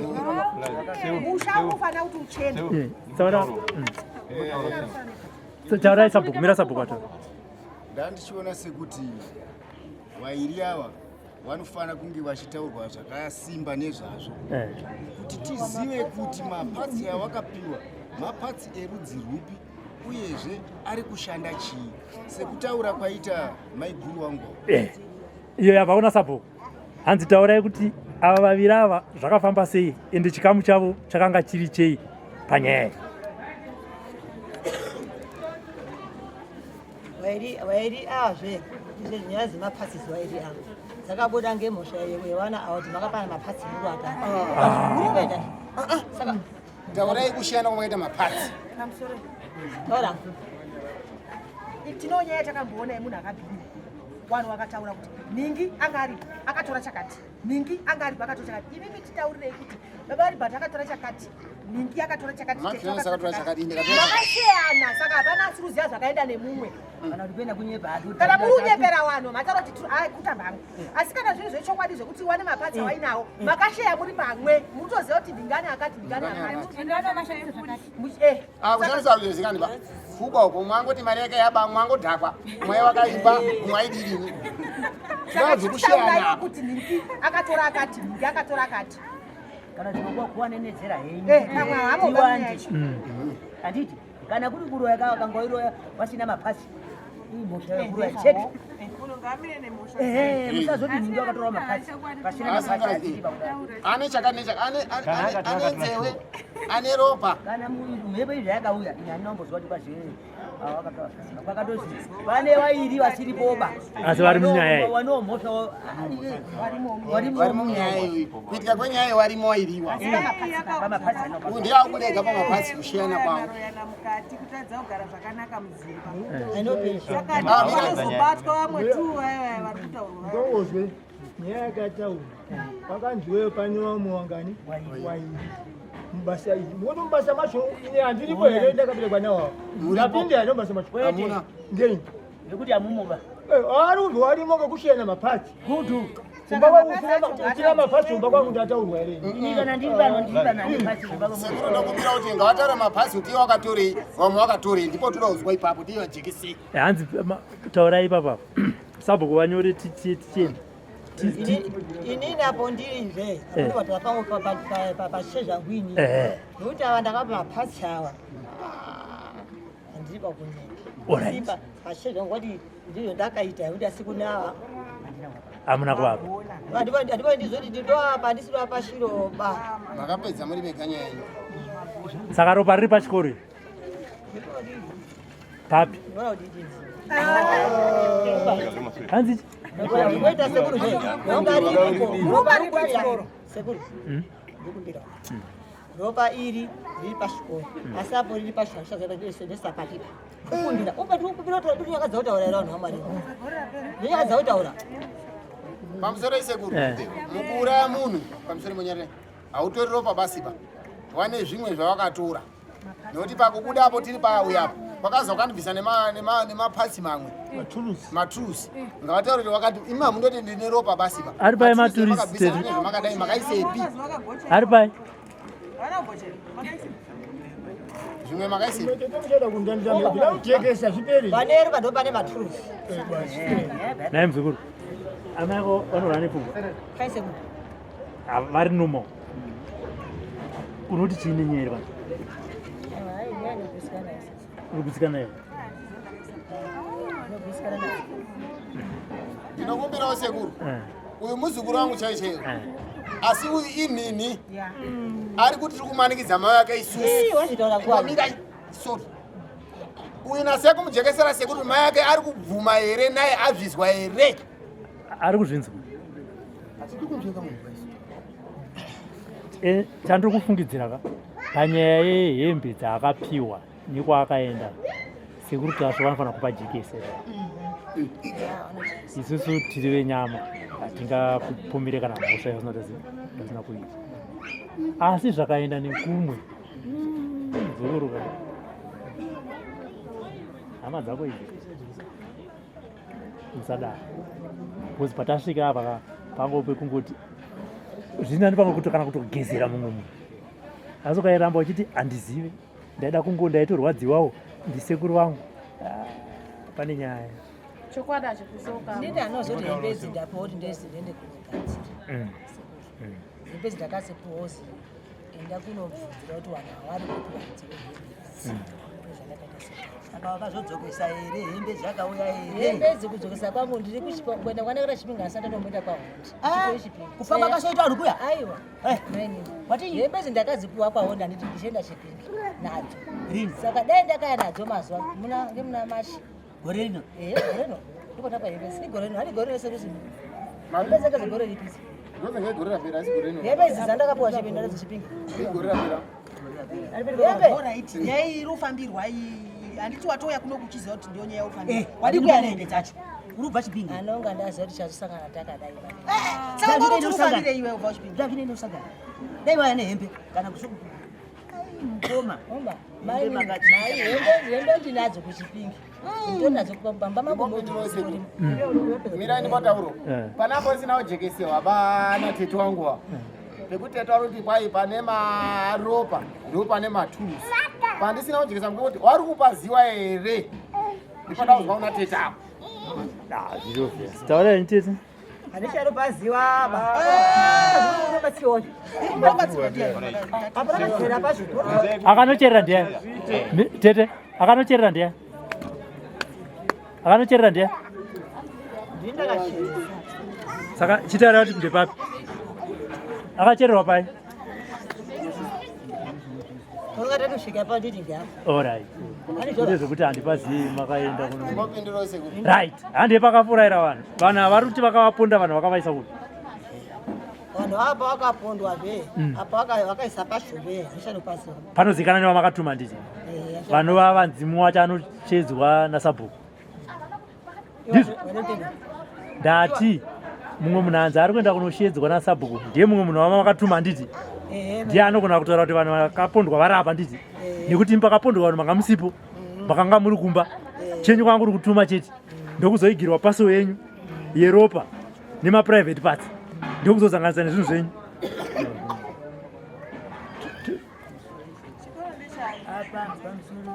musha unofanira kuti uchene eh, taura mm. taurai sabhuku mira sabhuku ato ndandichiona sekuti vairi ava vanofanira kunge vachitaurwa zvakasimba nezvazvo eh. kuti tizive kuti mapatsi awakapiwa mapatsi erudzi rwupi uyezve ari kushanda chii sekutaura kwaita maiguru wangu eh, iyo yabva kuna sabhuku hanzi taurai kuti ava vaviri ava zvakafamba sei ende chikamu chavo chakanga chiri chei panyaya iyi vairi avazve izvo nyaya dzemapatsi vairi ava dzakabuda ngemhosva yevana ava kuti makapana mapatsi muru atatu ah. saka taurai kushiyana kwamakaita mapatsi taura tino nyaya takamboona yemunhu akabhinya vanhu vakataura kuti nhingi anga aripo akatora chakati nhingi anga aripo akatora chakati imimi titaurirei kuti baba vari but akatora chakati nhingi akatora chakati makasheyana saka hapana asiri kuziva zvakaenda nemumwe kana muri kunyepera vanhu mataura kuti kutamba hangu asi kana zviri zvechokwadi zvekuti wane mapatsi awainawo makasheya muri pamwe muri kutoziva kuti ndingani akati ndingani akati eh. Ah, kushandisa ruzezikani ba kuba uko mwangoti mari yake yaba mwangodhakwa mwaye wakaipa mwaididini. Saka chitauraiwo kuti nhingi akatora akati, nhingi akatora akati. Kana zvinokuwa kuwanenedzera henyu. Eh, pamwe hamo Tiwande. Handiti kana kuri kuroya ka vakangoiroya vasina mapasi. Imhosva yekuroya chete. Ehe, musazoti nhingi wakatora mapasi. Pasina mapasi hatiti pakudaro. Ane chakati nechakati, ane nzewe, ane ropa. Kana mhepo izvi yakauya, ini handina kumboziva kuti kwazi kwakatozi pane vairi vasiripoba. Asi vari munyaya iyi. Wanewo mhosva vari munyaya iyi. Kuitika kwenyaya iyi varimo vairiwa. Pamapasi Uyu ndiye akurega pamapasi kushiyana kwavo. Mukati kutadza kugara zvakanaka mudzimba. Ah, Saka vanozobatwa vamwe tu vaya vari kutaurwa. Ngowozwe nyaya yakataurwa pakanziweyo pane vamwe wangani wairi mubasa iri mukuti mubasa macho ini handiripo here ndakaberekwa nawo ndapinda here mubasa macho? Kwete. Ngei? Nekuti hamumuba. Ari kunzi warimo ngekushiyana mapatsi gudu kumba kwangu usina mapatsi kumba kwangu ndataurwa here? Ini kana ndiri pano ndiri pano ane pasi kumba kwangu. Sekuru, ndokumbira kuti ngavataure mapasi kuti iye wakatorei, vamwe wakatorei, ndipo toda kuzwa ipapo tiye vajekesei. Hanzi taurai ipapa sabhuku vanyore tichienda. Inini apo ndirizve ndinobatwa pangu pachezvangu ini nekuti ava ndakapa mapatsi awa handiri pakunyepa pachezvangu kwati ndizvo ndakaita nekuti asi kune ava Hamuna kuvapa. Handivo ndizoti ndindoapa, handisi ndoapa chiroba. Makapedza muri mega nyaya yenyu. Saka ropa riri pachikoro iri papi? Hanzi Ngoita sekuru zve ronga ririko Ropa riri pachikoro. Sekuru, ndikumbira ropa iri riri pachikoro, asi apo riri pachikoro ndesapatipa kumbira upa ndikumbira kuti ndinyakadza kutaura here vanhu vaMwari, ndinyakadza kutaura. Pamusoro isekuru, mukuuraya munhu pamusoro monyarira hautori ropa basipa, wane zvimwe zvawakatora nekuti pakubuda apo tiri pauya apo kwakaza wakandibvisa nemapatsi mamwe maturusi. Ngavataure kuti wakati imi hamundoti ndine ropa basipa. Ari pai maturusi, tete? Zvamakadai makaisepi? Ari pai? Zvimwe makaisepi? Kujekesa zviperi. Pane ropa ndo pane maturusi. Naye muzukuru, amai ako vanorwara nepfungwa? Kai sekuru. Ah, vari normal. Unoti chii nenyaya iri pano? Uri kutsikana here? Ndinokumbirawo sekuru, uyu muzukuru wangu chaichaiwo, asi uyu inini ari kuti tiri kumanikidza mai ake isusu. Ii, wazvitaura kwani? Mirai, sorry, uyu nasiya kumujekesera sekuru, mai ake ari kubvuma here naye azvizwa here? Ari kuzvinzwa. Chandiri kufungidzira ka panyaya yehembe dzaakapiwa nekwaakaenda, sekuru Tasvo vanofanira kupa jekesera. Isusu tiri venyama hatingakupumire kana mhosva yausina kuita, asi zvakaenda nekumwe dzokoruka hama dzako idzi musadaro, because patasvika apa ka pangope kungoti zvinani pamwe kuto kana kutogezera mumwe munhu, asi ukairamba uchiti handizive, ndaida kungo ndaitorwadziwawo ndisekuru vangu. Ah, pane nyaya. Chokwadi hachikusoka. Ndini anozoti hembe idzi ndapiwa kuti ndezi ndiende kunogadzira. Hembe idzi ndakazipiwa enda kunobvunzira kuti vanhu havari kuti vadziwe hembe idzi. Ndozvandakaita sekuru. Saka wakazodzokesa here hembe dzakauya here? Hembe idzi kudzokesa kwangu ndiri kuenda kwandakaita Chipinge, asati ndatomboenda kwaHondi. Ah, kufamba kasoita vanhu kuya? Aiwa. Watii? Hembe idzi ndakadzipiwa kwaHondi, handiti ndichienda Chipinge nadzo. Rini? Saka dai ndakaya nadzo mazuva muna ngemuna Mashi. Gore rino? Ehe, gore rino. Ndipo ndapa hembe idzi. Igore rino, handi gore rese kuzi. Hembe dzanga dzegore ripi idzi? Ndozenge gore rapera, asi gore rino. Hembe idzi dzandakapiwa Chipinge ndadzo Chipinge. Igore rapera. Hembe. Alright, nyaya iyi iri kufambirwa iyi, handiti watouya kuno kuchiziva kuti ndiyo nyaya Eh, yaufambirwa wadi kuya nehembe dzacho uri kubva Chipinge? Anonga ndaziva kuti chazosangana takadai. Saka ngori kuti ufambire iwe ubva kuChipinge? Zvazvinene usangana dai waya nehembe kana kuso mukoma. Omba, Hembe mai mai hembe ndinadzo kuChipinge. Ndinadzo pamba mangu moto. Mirai ndimbotauro. Panapo isina kujekesewa vana tete wangu wa pekuti tete vari kuti kwai pane maropa ndo pane maturusi, pandisina kujekesa mkuti wari kupaziwa here, ndipo ndakuzwa kuna tete avo. Ah, zviri obvious. Taurai tete. Handicharopaziwa ba. Unobatsirwa. Unobatsirwa. Akanocherera ndiani? Tete, akanocherera ndiani? Akanocherera ndiani? Saka chitaura kuti ndepapi? Akachererwa pai? Alright. Kune zvekuti handipazivi makaenda kuno. Right. Hande pakafuraira vanhu. Vanhu ava vari kuti vakavaponda vanhu vakavaisa kupi? Vanhu apa vakapondwa zve. Mm. Apa vakaisa pasho zve. Handichanopaziva. Panozikanwa nevamakatuma nditi. Eh, Vanova vanzimu wacho anochedzwa nasabhuku. Ndizvo. Ndati mumwe munhu anzi ari kuenda kunoshedzwa nasabhuku ndiye mumwe munhu wama makatuma handiti ndiye anogona kutaura kuti vanhu vakapondwa vari apa handiti nekuti imi pakapondwa vanhu manga musipo mm. makanga muri kumba chenyu kwanga kuri kutuma chete ndokuzoigirwa paso yenyu yeropa nemaprivate parts ndokuzozanganisa nezvinhu zvenyu apa pamusoro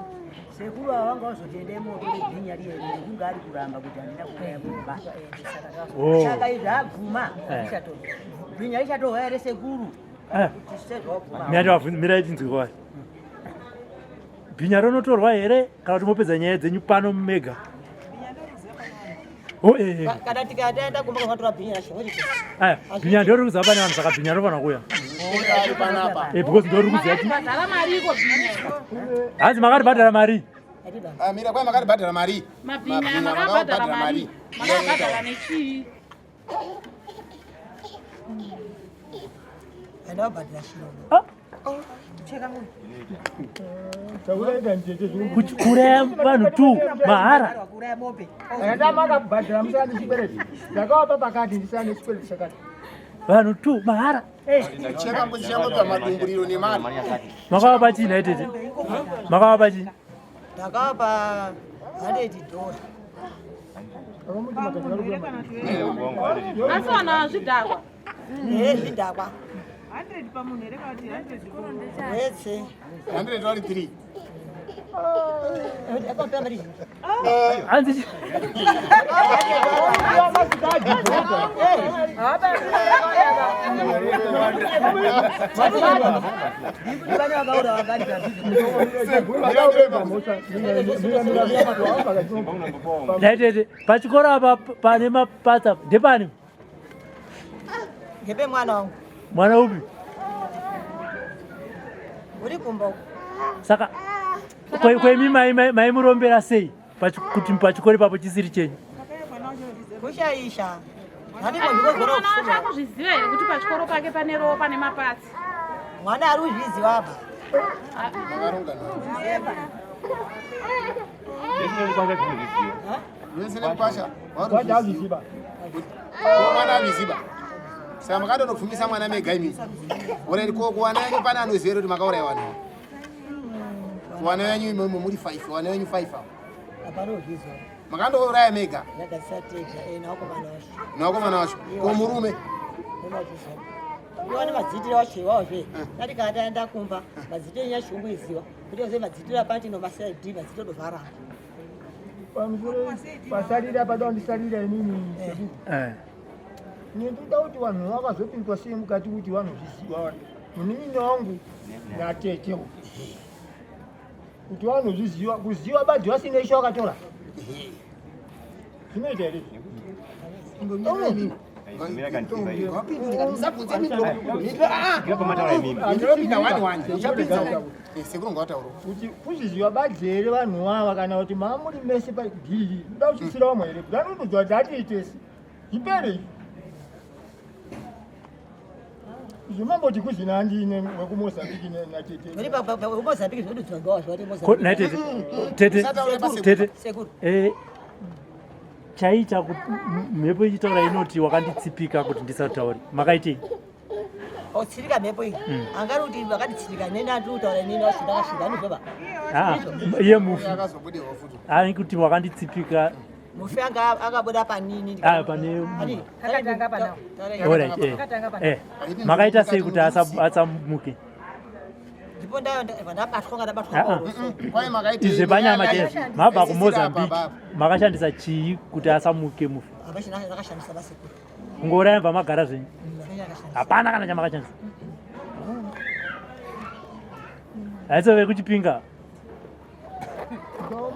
sekuru ava vanga vazotenda imoto rebhinya riye rekunge ari kuramba kuti handina kuuraya mumba oh. saka izvi abvuma eh. bhinya richatohwa here sekuru eh. mirai tinzwe kwaari bhinya rinotorwa here kana kuti mopedza nyaya dzenyu pano mega Oh, eh, eh. Kana tikataenda kumba kwakatora bhinya racho aya bhinya ndori kuziva pane vanhu saka bhinya rinofanira kuuya eh, because ndori kuziva hanzi makaribhadhara mari ah, mira kwai makaribhadhara mari mabhinya makabhadhara mari makabhadhara nechii Ah. Kuuraya vanhu tu mahara. Vanhu tu mahara. Makavapa chii nhai tete? Makavapa chii? Ndakavapa 100 dollars. Asi vanhu hazvidhakwa. Eh, zvidhakwa. 100 pamunhu here kana kuti 100 Wetse. 100 vari 3. Akapera mari. Hanzi Ndaitete pachikoro apa pane mapatsa ndepani? Ngepe mwana wangu. Mwana upi? Uri kumba uko. Saka kwemi maimurombera sei kuti pachikoro ipapo chisiri chenyu? Kushaisha. Mwana wacho akuzviziva here kuti pachikoro pake pane ropa nemapatsi? Mwana ari kuzviziva apa. Mwana azviziva. Saka makatondobvumisa mwana mega imi. Alright, ko kuwana yenyu pane anoziva here kuti makauraya vanhu? Kuwana yenyu imomo muri 5, wana yenyu 5 apo. Hapana uzviziva. Makandouraya mega Ndakasatega eh nawakomana wacho. nawakomana wacho. Ko murume? Iwane madzitiro wacho iwawo zve. Ndati kana taenda kumba madzitiro enyaya chirungu iziwa. Kuti oze madzitiro apati no masaidi madzitiro dovhara. Pamusoro pasarira pada kundisarira inini sekuru. Eh. Ini ndinoda kuti vanhu vakazopindwa sei mukati kuti vanozviziva munin'ina wangu natete kuti vanozviziva kuziva badzi vasina isho vakatora zvinoita here kuti kuzviziva badzi here vanhu vava kana kuti maamuri mese padhiri ndoda kuchisira vamwe here kuti anondoziva kuti atiitesi zvipere izvi zvimamboti kuzina andine wekumozambiki natete Mozambique zvinodudzwa ngawa zvati Ko- nhai tete tete tete Sekuru. Eh, chaiita kuti mhepo ichitaura inoti wakanditsipika kuti ndisataure makaitei Otsirika mhepo iyi. Angari kuti vakanditsirika neni andiri kutaura inini wacho ndakasvika anozova. Ah, iye mufi ani kuti wakanditsipika Mufi anga akabuda panini. Ah, pane Ani? Akatanga panao. Alright, eh. Akatanga Eh, makaita sei kuti asamuke Ndipo ndabatwa nga ndabatwa. Ah, ah. Izve panyama chaizvo mabva kumozambique makashandisa chii kuti asamuke mufi Hapachina ndakashandisa basekuru. Kungouraya mva magara zvenyu. Hapana kana chamakashandisa. Haisi vekuchipinga.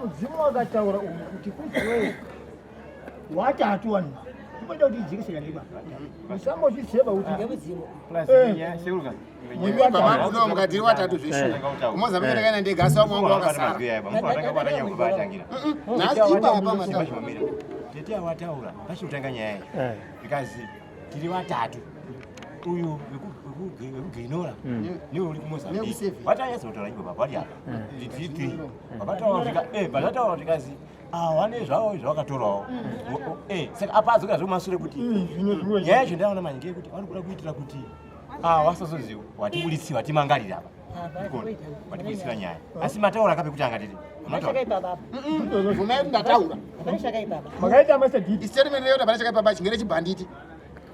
Mudzimu wakataura uyu kuti kuziwe watatu vanhu imoita kuti ijekesera ndiba musambozvitseba kuti Mumba mukadiri watatu zveshuwa. Kumozambique ndakaenda ndega asi vamwe vangu vakasara. Nhasi ipapa mataura. Tete awataura pachikutanga nyaya iyi because tiri vatatu uyu wekugenora neuri kumozambique vatanyatsotaura ipo baba vari apa tiri three vabataura zvikazi wane zvavo zvavakatorawo saka apa adzokera zvekumasure kuti nyaya yacho ndaona manje ngeyekuti vari kuda kuitira kuti wasazonzi watibuditsi watimangarira apa watibuditsira nyaya asi mataura akape kuti anga tiri Vumai ndataura. Makaita mese didi. Istatement leyo hapana chakaipa baba chingere chibhanditi.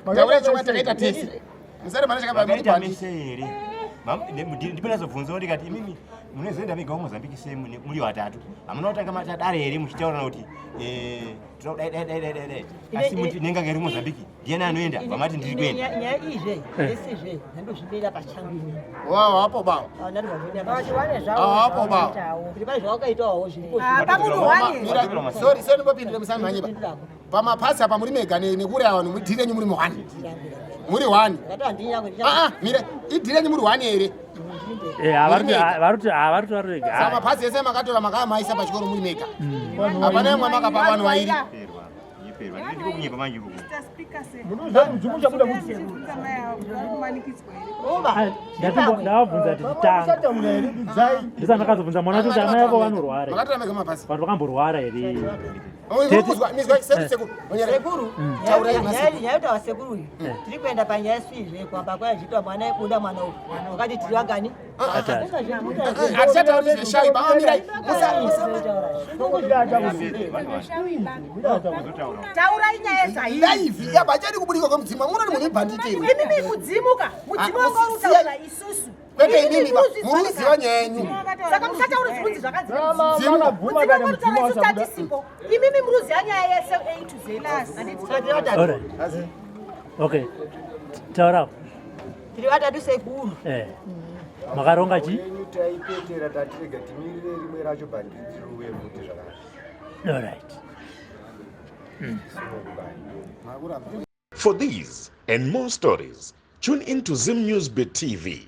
Taura chokwadi takaita tese. Musare hapana chakaipa makaita bhanditi. mese here ndipo ndazobvunzawo ndikati imimi munozoenda mega kumozambique sei muri vatatu hamuna kutanga matadare here muchitaurana kuti tinoda dai dai dai dai dai asi muti nenga ngeri kumozambique ndiyani anoenda vamati ndiri kuenda nyaya izve yesizve ndandozvibira pachangu ini Wao hapo baba. Hapo baba. Kuti pane zvawakaitawo zviripo. Sorry, sorry ndopindira musamhanye ba. Pamapasi apa muri mega nekuuraya vanhu mudhiri renyu muri muhwani. Muri hwani. Ah ah, mire, idhiri renyu muri hwani here? Eh, varuti varuti varega. Saka mapasi ese makatora makamaisa pachikoro muri mega. Hapana imwe makapa vanhu vairi. Ndavabvunza kuti chitanga ndisati ndakazobvunza mwana wacho kuti amai avo vanorwara vanhu vakamborwara here Sekuru, nyaya yotaura sekuru uyu tiri kuenda panyaya isizve kwamba kwaya zviitwa mwana ekuda mwana uyu wakati tiri vangani Hatichatauri zveshavi baba mirai. Taurai nyaya zvaii. Live yaba chadi kubudika kwemudzimu. Munoni munhu ibhanditi iri. Imimi mudzimuka. Mudzimu wanga uri kutaura isusu. Kwete imimi ba. Muri kuziva nyaya yenyu. Saka musataura zvinonzi zvakanzi Mudzimu. Mudzimu wanga uri kutaura isusu tatisipo. Imimi muri kuziva nyaya yese A to Z. Alright. Okay. Taura. Tiri vatatu sekuru. Eh. Makaronga chi? Yenyu taipetera tatirega timirire rimwe racho bhanditi riuye futi zvakare. Alright. For these and more stories, tune in to Zim News Bit TV.